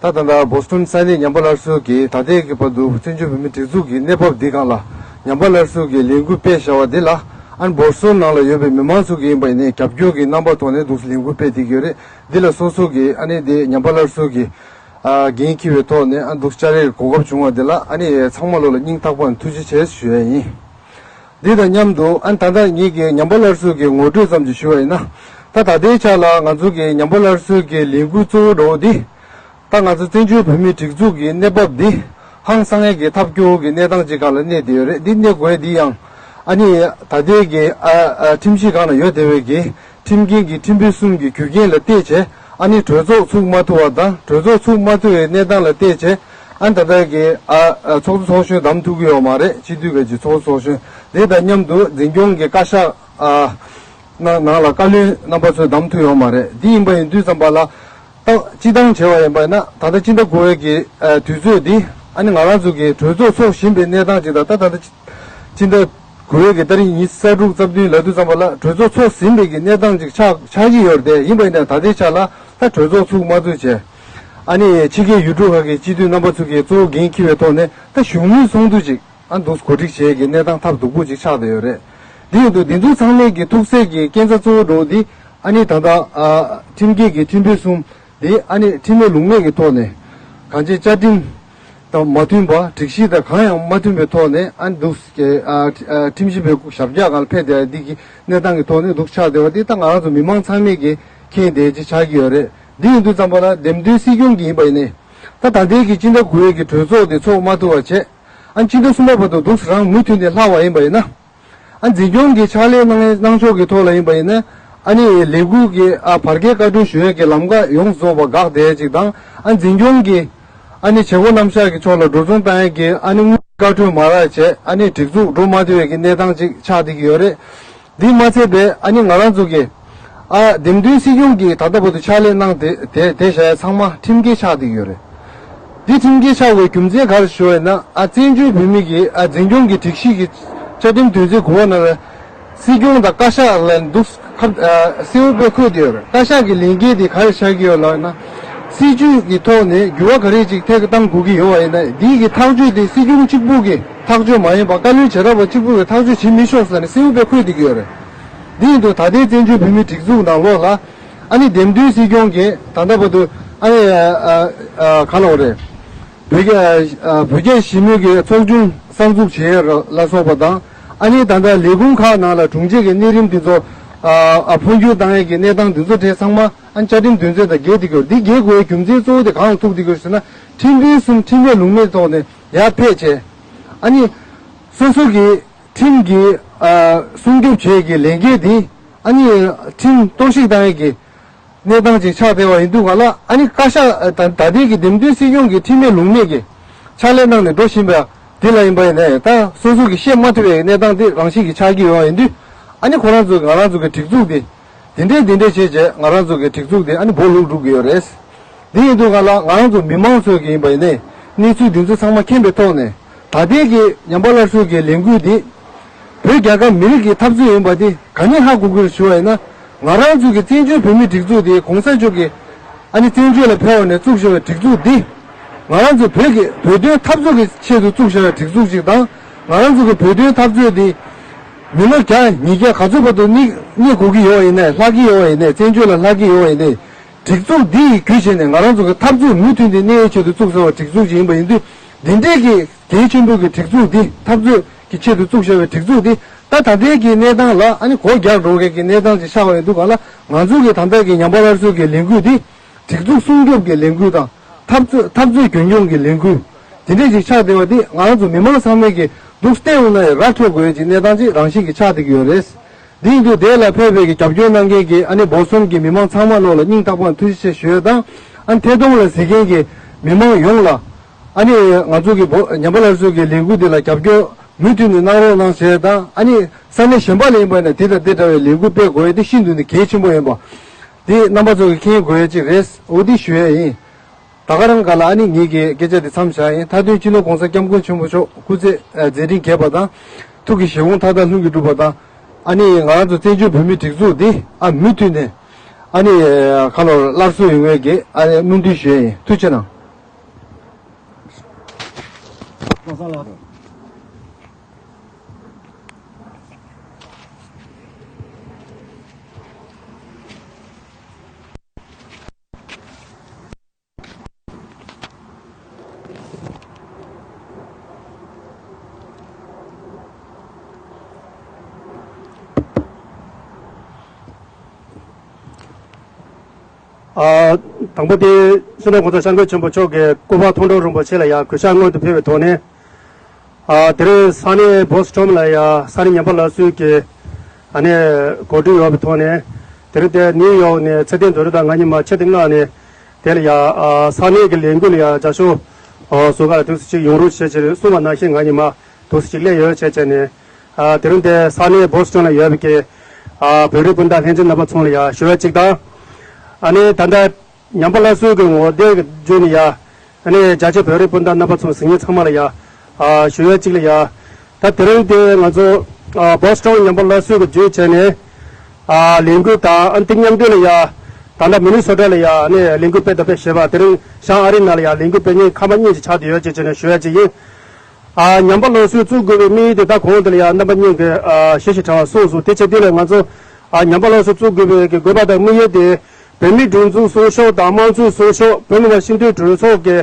ད་ད་ལྟ་བོ་སི་ཊོན་ས་གནས་ཉམས་པ་སླར་གསོ་གིས་ད་ལྟའི་གི་བར་དུ་བཙན་བྱོལ་བོད་མིའི་སྒྲིག་འཛུགས་ཀྱི་གནས་བབ་འདི་སྒང་ལ་ཉམས་པ་སླར་གསོ་གི་ལས་འགུལ་སྤེལ་བཞག་པ་འདི་ལ། ཨ་ནི་བོ་སི་ཊོན་ནང་ལ་ཡོད་པའི་མི་མང་ཚོ་གིས་ཡིན་པ་ཡིན་ནའི་རྒྱབ་སྐྱོར་གྱི་རྣམ་པ་ཐོག་ནས་འདུག་ལས་འགུལ་སྤེལ་བསྡད་ཀྱི་ཡོད་རེད། འདི་ལ་སོ་སོ་གིས་ཨ་ནི་འདི་ཉམས་པ་སླར་གསོ་གི། ཨ། འགན་འཁྱེར་བའི་ཐོག་ནས། ཨ། འདུག་བཅར་ཡས་གོ་སྐབས་བྱུང་བ་འདི་ལ། ཨ་ནི་ཚང་མ་ལོ་ལ་སྙིང་ཐག་པ་ནས་ཐུགས་རྗེ་ཆེ་ཞུ་ཡས་ཡིན། འདི་དང་མཉམ་དུ། ཨ། ད་ལྟ་ངེད་ཀྱི་ཉམས་པ་སླར་གསོ་གི་ངོ་སྤྲོད་ཙམ་ཅིག་ཞུ་བ་ཡིན་ན། ད་ད་ལྟའི་ཆ་ལ་ང་ཚོ་གི་ཉམས་པ་སླར་གསོ་གི་ལས་འགུལ་གཙོ་བོ་འདྲ་བོ་འདི། ད་ང་ཚོ་བཙན་བྱོལ་བོད་མིའི་སྒྲིག་འཛུགས་ཀྱི་གནས་བབ་འདི་ཧང་སང་ཡས་ཀྱི་ཐབས་སྐྱོ་བོ་གི་གནས་སྟངས་ཅིག་སྒང་ལ་གནས་བསྡད་ཡོད་རེད། འདི་གནས་དགོས་ཡས་འདི་ཡང་། ཨ་ནི་ད་ལྟའི་གི། ཨ། ཨ། ཁྲིམས་གཞི་སྒང་ལ་ཡོད་བསྡད་པའི་གི་ཁྲིམས་འགན་གྱི་ཁྲིམས་དཔོན་གསུམ་གྱི་རྒྱུ་རྐྱེན་ལ་བལྟས་བྱས། ཨ་ནི་གྲོས་ཚོགས་ཚུགས་མ་ཐུབ་པ་དང་། གྲོས་ཚོགས་ཚུགས་མ་ཐུབ་པའི་གནས་སྟངས་ལ་བལྟས་བྱས། ཨ་ནི་ད་ལྟ་གི། ཨ། ཨ། ཚོགས་གཙོ་ཚོགས་གཞོན་བདམས་ཐུབ་ཀྱི་ཡོད་མ་རེད། སྤྱི་འཐུས་ཀྱི་ཚོགས་གཙོ་ཚོགས་གཞོན། དེ་དང་མཉམ་དུ་འཛིན་སྐྱོང་གི་བཀའ་ཤག་ཨ། ནང་ནང་ལ་བཀའ་བློན་རྣམ་པ་ཚོས་བདམས་ཐུབ་ཡོད་མ་རེད། འདི་ཡིན་པ་ཡིན་དུས་ཙམ་པ་ལ། ད་སྤྱི་བཏང་བྱས་པ་ཡིན་པ་ཡིན་ན། ད་ལྟ་སྤྱི་ཟླ་དགུ་པའི་གི། ཨ། དུས་ཚོད་འདི། ཨ་ནི་ང་རང་ཚོ་གི་གྲོས་ཚོགས་ཚོགས་བཞིན་པའི་གནས་སྟངས་ཅིག་དང་། ད་ད་ལྟ་སྤྱི་ཟླ་དགུ་པའི་གི་ཏ་རིག་ཉི་ཤུ་རྩ་དྲུག་རྩ་བདུན་ལབ་དུས་ཙམ་པ་ལ་གྲོས་ཚོགས་ཚོགས་ཟིན་པའི་གི་གནས་སྟངས་ཅིག་ཆགས་ཆགས་ཀྱི་ཡོད་རེད། དེ་ཡིན་པ་ཡིན་ན་ད་ལྟའི་ཆ་ལ། གྲོས་ཚོགས་ཚུགས་མ་ཐུབ་བྱས། ཨ་ནི་ཕྱི་རྒྱལ་ཡུལ་གྲུ་ཁག་གི་སྤྱི་འཐུས་རྣམ་པ་ཚོ་གིས་གཙོ་བོ་འགན་འཁྱེར་བའི་ཐོག་ནས་ད་གཞུང་དངུལ་ཚོགས་འདུ་ཅིག་ཨ་འདུག་གོ་སྒྲིག་བྱེད་ཀྱི་གནས་སྟངས་ཐབས་སྡུག་པོ་ཅིག་ཆགས་བསྡད་ཡོད་རེད། འདི་ཡིན་དུས་འདི་ཚོ་ཚང་མས་ཀྱི་ཐུགས་སྲས་ཀྱི་རྐྱེན་རྩ་གཙོ་བོ་འགྲོ་འདི་ཨ་ནི་ད་ལྟ་ཨ་ཁྲིམས་འགལ་གྱི་ཁྲིམས་དཔོན་གསུམ་འདི་ཨ་ནི་ཁྲིམས་མེད་ལུགས་མེད་ཀྱི་ཐོག་ནས་གང་ཅི་བཅའ་ཁྲིམས་དང་མ་མཐུན་པ་སྒྲིག་གཞི་དང་གང་ཡང་མ་མཐུན་པའི་ཐོག་ནས་ཨ་འདུག་ཨ་ཁྲིམས་ཞིབ་པའི་ཞབས་བཀྱག་སྒང་ལ་ཕེབས་བསྡད་འདི་གི་གནས་སྟངས་ཀྱི་ཐོག་ནས་འདུག་ཆགས་བསྡད་པ་འདི་ད་ང་རང་ཚོ་མི་མང་ཚང་མས་ཀྱི་མཁྱེན་བསྡད་ཅིག་ཆགས་ཀྱི་ཡོད་རེད། འདི་ཡིན་དུས་ཙམ་པ་ལ་འདེམས་ཐོན་སྲིད་སྐྱོང་གི་ཡིན་པ་ཡིན་ནའི། ད་ད་ལྟའི་གི་སྤྱི་ཟླ་དགུ་པའི་གི་གྲོས་ཚོགས་དེ་ཚོགས་མ་ཐུབ་པ་བྱས། ཨ་སྤྱི་ཟླ་གསུམ་པ་བར་དུ་འདུག་སེ་རང་མུ་མཐུད་ནས་ལྷག་པ་ཡིན་པ་ཡིན་ན། ཨ་འཛིན་སྐྱོང་གི་ཕྱག་ལས་གནང་གནང་ཕྱོགས་ཀྱི་ཐོག་ལ་ཡིན་པ་ཡིན་ན། ཨ་ནི་ལས་འགུལ་གྱི་ཨ་བར་བརྒལ་བཀའ་འཁྲོལ་ཞུ་ཡས་ཀྱི་ལམ་ཁ་ཡོངས་སུ་རྫོགས་པ་འགག་བསྡད་ཅིག་དང་། ཨ་འཛིན་སྐྱོང་གི་ཨ་ནི་བྱེད་སྒོ་རྣམ་གཞག་གི་ཕྱོགས་ལ་འགྲོ་སོང་བཏང་ཡས་ཀྱི་ཨ་ནི་དངུལ་བཀའ་འཁྲོལ་མ་རག་བྱས། ཨ་ནི་སྒྲིག་འཛུགས་འགྲོ་མ་ཐུབ་ཡས་ཀྱི་གནས་སྟངས་ཅིག་ཆགས་བསྡད་ཀྱི་ཡོད་རེད། འདི་མ་ཚད་པའི་ཨ་ནི་ང་རང་ཚོ་གི་ཨ་འདེམས་ཐོན་སྲིད་སྐྱོང་གི་ད་ལྟ་བར་དུ་ཕྱག་ལས་གནང་དེ་དེ་དེ་བྱ་ཡ་ཚང་མ་ཁྲིམས་འགལ་ཆགས་བསྡད་ཡོད་རེད། འདི་ཁྲིམས་འགལ་ཆགས་པའི་རྒྱུ་མཚན་ག་རེ་ཞུ་བ་ཡིན་ན། ཨ་བཙན་བྱོལ་བོད་མི་གི་ཨ་འཛིན་སྐྱོང་གི་སྒྲིག་གཞི་གི་བཅའ་ཁྲིམས་དོན་ཚན་དགུ་པ་ནང་ལ་སྲིད་སྐྱོང་དང་བཀའ་ཤག་ལ་འདུག་ཁ་ཨ་གསལ་པོ་དཔེ་འཁོད་བསྡད་ཡོད་རེད། བཀའ་ཤག་གི་ལས་འགན་དེ་ག་རེ་བཞག་གི་ཡོད་ལབ་ན། སྲིད་བྱུས་ཀྱི་ཐོག་ནས་འགྱུར་བ་ག་རེ་ཅིག་ཐད་ཀར་གཏང་དགོས་ཀྱི་ཡོད་པ་ཡིན་ན། འདི་གི་ཐག་གཅོད་དེ་སྲིད་སྐྱོང་གཅིག་པུ་གི་ཐག་གཅོད་མ་ཡིན་པར་བཀའ་བློན་བྱེ་བྲག་པ་གཅིག་པུ་གི་ཐག་གཅོད་བྱེད་མི་ཆོག་ཟེར་ནས་གསལ་པོ་དཔེ་འཁོད་བསྡད་ཀྱི་ཡོད་རེད། འདི་ཡིན་དུས་ད་ལྟའི་བཙན་བྱོལ་བོད་མིའི་སྒྲིག་འཛུགས་ནང་ལོགས་ལ་ཨ་ནི་འདེམས་ཐོན་སྲིད་སྐྱོང་གིས་ད་ལྟ་བར་དུ་ཨ་ནི་ཨ་ཨ་ག་ལབ་དགོས་རེད། བོད་རྒྱ་ཨ་བོད་རྒྱ་ཞི་མོལ་གྱི་ཚོགས་ཆུང་གསར་འཛུགས་བྱེད་ཡས་ལ་སོགས་པ་དང་། ཨ་ནི་ད་ལྟ་ལས་ཁུངས་ཁག་ནང་ལ་དྲུང་ཆེ་གི་གནས་རིམ་འདི་ཚོ་ཨ་ཨ་འཕོ་འགྱུར་བཏང་ཡས་ཀྱི་གནས་སྟངས་འདི་ཚོ་དེ་ཚང་མ་ཨ་ནི་བཅའ་ཁྲིམས་དོན་ཚན་དང་འགལ་བསྡད་ཀྱི་ཡོད། འདི་འགལ་དགོས་པའི་རྒྱུ་མཚན་གཙོ་བོ་དེ་གང་ལ་ཐུག་བསྡད་ཀྱི་ཡོད་ཟེར་ན། ཁྲིམས་དཔོན་གསུམ་ཁྲིམས་མེད་ལུགས་མེད་ཐོག་ནས་ཡར་ཕེབས་བྱས། ཨ་ནི་སོ་སོ་གི་ཁྲིམས་ཀྱི་ཨ་སྲུང་སྐྱོབ་བྱེད་ཀྱི་ལས་འགན་འདི་ཨ་ནི་ཁྲིམས་གཏོར་བཤིག་བཏང་ཡས་ཀྱི་གནས་སྟངས་ཅིག་ཆགས་བསྡད་པ་ཡིན་དུས་ག་ལ། ཨ་ནི་བཀའ་ཤག་ད་ད་ལྟའི་གི་འདེམས་ཐོན་སྲིད་སྐྱོང་གི་ཁྲིམས་མེད་ལུགས་མེད་ཀྱི་ཕྱག་ལས་གནང་ནས་འགྲོ་བཞིན་པ་འདི་ལ་ཡིན་པ་ཡིན་ནའི། ད་སོ་སོ་གི་བཤད་མ་ཐུབ་པའི་གནས་སྟངས་འདི་རང་བཞིན་གྱིས་ཆགས་ཀྱི་ཡོད་པ་ཡིན་དུས། ཨ་ནི་ཁོ་རང་ཚོ་ང་རང་ཚོ་གི་སྒྲིག་འཛུགས་འདི་འདི་འདྲས་འདི་འདྲས་བྱས་བྱས་ང་རང་ཚོ་གི་སྒྲིག་འཛུགས་འདི་ཨ་ནི་སྦོ་ལུག་འགྲུབ་ཀྱི་ཡོད་རེད། འདི་ཡིན་དུས་ག་ལ་ང་རང་ཚོ་མི་མང་ཚོས་ཀྱི་ཡིན་པ་ཡིན་ནའི་གནས་ཚུལ་འདི་ཚོ་ཚང་མ་མཁྱེན་པའི་ཐོག་ནས། ད་ལྟའི་གི་ཉམས་པ་སླར་གསོའི་གི་ལས་འགུལ་འདི་བོད་རྒྱ་གར་མི་རིགས་ཀྱི་འཐབ་རྩོད་ཡིན་པ་འདི་ག་ནས་ཧ་གོ་གི་རེད་ཞུ་བ་ཡིན་ན། ང་རང་ཚོ་གི་བཙན་བྱོལ་བོད་མིའི་སྒྲིག་འཛུགས་འདི་གོང་ས་མཆོག་གིས་ཨ་ནི་བཙན་བྱོལ་ལ་ཕེབས་པ་ནས་བཙུགས་བཞག་པའི་སྒྲིག་འཛུགས་འདི། ང་རང་ཚོ་བོད་ཀྱི་བོད་དོན་འཐབ་རྩོད་ཀྱི་ཆེད་དུ་བཙུགས་བཞག་པའི་སྒྲིག་འཛུགས་ཅིག་དང་། ང་རང་ཚོ་གི་བོད་དོན་འཐབ་རྩོད་འདི་མི་ལོ་བརྒྱ་ཉིས་བརྒྱ་ག་ཚོད་བར་དུ་གནས་གནས་དགོས་ཀྱི་ཡོད་པ་ཡིན་ནའི། ལྷག་གི་ཡོད་པ་ཡིན་ནའི། བཙན་བྱོལ་ལ་ལྷག་གི་ཡོད་པ་ཡིན་ནའི། སྒྲིག་འཛུགས་འདི་ཡི་བརྒྱུད་བྱས་ནས་ང་རང་ཚོ་གི་འཐབ་རྩོད་མུ་མཐུད་དེ་གནས་ཡའི་ཆེད་དུ་བཙུགས་ཟེར་བ་སྒྲིག་འཛུགས་ཅིག་ཡིན་པ་ཡིན་དུས། འདི་འདྲས་ཀྱི་གལ་ཆེན་པོ་གི་སྒྲིག་འཛུགས་འདི། འཐབ་རྩོད་ཀྱི་ཆེད་དུ་བཙུགས་བཞག་པའི་སྒྲིག་འཛུགས་འདི་ད་ད་ལྟའི་གི་གནས་སྟངས་ལ་ཨ་ནི་སྒོ་རྒྱག་འགྲོ་མཁན་གྱི་གནས་སྟངས་ཅིག་ཆགས་པ་ཡིན་དུས་ག་ལ། ང་ཚོ་གི་ད་ལྟ་གི་ཉམས་པ་སླར་གསོའི་གི་ལས་འགུལ་འདི་སྒྲིག་འཛུགས་སྲུང་སྐྱོབ་ཀྱི་ལས་འགུལ་དང་། འཐབ་རྩོད་འཐབ་རྩོད་རྒྱུན་འཁྱོངས་ཀྱི་ལས་འགུལ་འདི་འདྲས་ཅིག་ཆགས་བསྡད་པ་འདི་ང་རང་ཚོ་མི་མང་ཚང་མས་ཀྱི་འདུག་སེ་བལྟས་ཡོང་ན་ཡང་ར་འཕྲོད་དགོས་ཀྱི་གནས་སྟངས་ཅིག་རང་བཞིན་གྱིས་ཆགས་བསྡད་ཀྱི་ཡོད་རེད། འདི་ཡིན་དུས་དེ་ལ་ཕེབས་པའི་གི་རྒྱབ་སྐྱོར་གནང་མཁན་གྱི་ཨ་ནི་བོད་གསུམ་གྱི་མི་མང་ཚང་མ་ལོག་ལ་སྙིང་ཐག་པ་ནས་ཐུགས་རྗེ་ཆེ་ཞུ་ཡ་དང་། ཨ་ནི་ཐད་གཏོང་ལ་གཟིགས་མཁན་གྱི་མི་མང་ཡོངས་ལ་ཨ་ནི་ང་ཚོ་གི་བོད་ཉམས་པ་སླར་གསོའི་གི་ལས་འགུལ་འདི་ལ་རྒྱབ་སྐྱོར་མུ་མཐུད་ནས་གནང་རོགས་གནང་ཞེས་དང་། ཨ་ནི་ས་གནས་གཞན་པ་ལ་ཡིན་པ་ན་དེ་དང་དེ་འདྲ་བའི་ལས་འགུལ་སྤེལ་དགོས་ཡ་དེ་ཤིན་ཏུ་ནས་གལ་ཆེན་པོ་ཡིན་པ་འདི་རྣམ་པ་ཚོ་གི་མཁྱེན་དགོས་ཡ་ཅིག་རེད། འོ་འདི་ཞུ་ཡ་ཡིན། ད་ག་རང་ག་ལ་ཨ་ནི་ངེད་ཀྱི་སྐད་ཆ་འདི་མཚམས་བཞག་ཡིན། མཐའ་དོན་སྤྱི་ནོར་༸གོང་ས་༸སྐྱབས་མགོན་ཆེན་པོ་མཆོག་སྐུ་ཚེ་ཨ་མཛད་འཕྲིན་རྒྱས་པ་དང་། ཐུགས་ཀྱི་བཞེད་དགོངས་མཐའ་དག་ལྷུན་གྱིས་གྲུབ་པ་དང་། ཨ་ནི་ང་རང་ཚོ་བཙན་བྱོལ་བོད་མིའི་སྒྲིག་འཛུགས་འདི་ཨ་མུ་མཐུད་ནས་ཨ་ནི་ཁ་ལོ་སླར་གསོ་ཡོང་བའི་གི་ཨ་ནི་སྨོན་འདུན་ཞུ་ཡ་ཡིན། ཐུགས་རྗེ་གནང་། ཨ། དང་པོ་དེ་སྤྱི་ནོར་༸གོང་ས་༸སྐྱབས་མགོན་ཆེན་པོ་མཆོག་གི་སྐུ་པར་མཐོང་གྲོལ་རིན་པོ་ཆེ་ལ་ཡང་གུས་ཕྱག་སྔོན་དུ་ཕུལ་བའི་ཐོག་ནས། ཨ། དེ་རིང་ས་གནས་བོ་སི་ཊོན་ལ་ཡང་ས་གནས་ཉམས་པ་སླར་གསོའི་གི་ཨ་ནི་གོ་སྒྲིག་ཡོད་པའི་ཐོག་ནས། དེ་རིང་དེ་ནིའུ་ཡོག་ནས་ཚེ་བརྟན་རྡོ་རྗེ་དང་ང་གཉིས་མ་ཆེ་བདེ་ལགས་ནས། དེ་ལ་ཡ། ཨ། ས་གནས་ཀྱི་ལས་འགུལ་ལ་ཡ་རྒྱབ་སྐྱོར། ཨ། བཟོ་ག་ལ་དུས་སུ་ཅིག་ཡོང་རོགས་བྱེད་ཅེས་གསུངས་པ་ནང་བཞིན་ང་གཉིས་མ་དུས་སུ་ཅིག་སླེབས་ཡོད་བྱས་བྱས་ནས། ཨ། དེ་རིང་དེ་ས་གནས་བོ་སི་ཊོན་ལ་ཡོད་པའི་གི། ཨ། བོད་རིགས་སྤུན་ཟླ་ལྷན་རྒྱས་རྣམ་པ་ཚོ་ལ་ཡ་ཞུ་བ་ཅིག་དང་། ཨ་ནི་ད་ལྟ་ཉམས་པ་སླར་གསོའི་གི་ངོ་དེབ་ཀྱི་བརྒྱུད་ནས་ཡ། ཨ་ནི་རྒྱ་ཆེ་བོད་རིགས་སྤུན་ཟླ་རྣམ་པ་ཚོ་གཟིགས་མཁན་ཚང་མ་ལ་ཡ། ཨ། ཞུ་བ་ཅིག་ལ་ཡ། ད་དེ་རིང་དེ་ང་ཚོ། ཨ། བོ་སི་ཊོན་ཉམས་པ་སླར་གསོའི་གི་བརྒྱུད་བྱས་ནས། ཨ། ལས་འགུལ་དང་། ཨ། འདི་མཉམ་དུ་ལ་ཡ། ད་ ད་ལྟ་མི་ནི་སོ་ཊ་ལ་ཡང་ཨ་ནི་ལས་འགུལ་སྤེལ་དང་སྤེལ་བཞིན་པ་དེ་རིང་བྱང་ཨ་རི་ནང་ལ་ཡང་ལས་འགུལ་སྤེལ་མཁན་ཁག་མ་གཉིས་ཅིག་ཆགས་བསྡད་ཡོད་ཅེས་བྱས་ནས་ཞུ་ཡ་ཅིག་ཡིན། ཨ། ཉམས་པ་སླར་གསོའི་བཙུགས་དགོས་པའི་དམིགས་ཡུལ་དེ་ད་གོང་དེ་ལ་ཡང་རྣམ་པ་གཉིས་ཀྱིས་ཨ་ཞིབ་ཞིབ་ཕྲ་བ་གསུངས་སོང་། དེ་བྱེད་དུས་ལ་ང་ཚོ་ཨ་ཉམས་པ་སླར་གསོ་བཙུགས་དགོས་པའི་གི་དགོས་པ་དང་དམིགས་ཡུལ་དེ་བོད་མིའི་སྒྲིག་འཛུགས་སྲུང་སྐྱོབ་དང་དམངས་གཙོའི་སྲུང་སྐྱོབ་བོད་མི་མང་སྤྱི་འཐུས་གྲོས་ཚོགས་ཀྱི་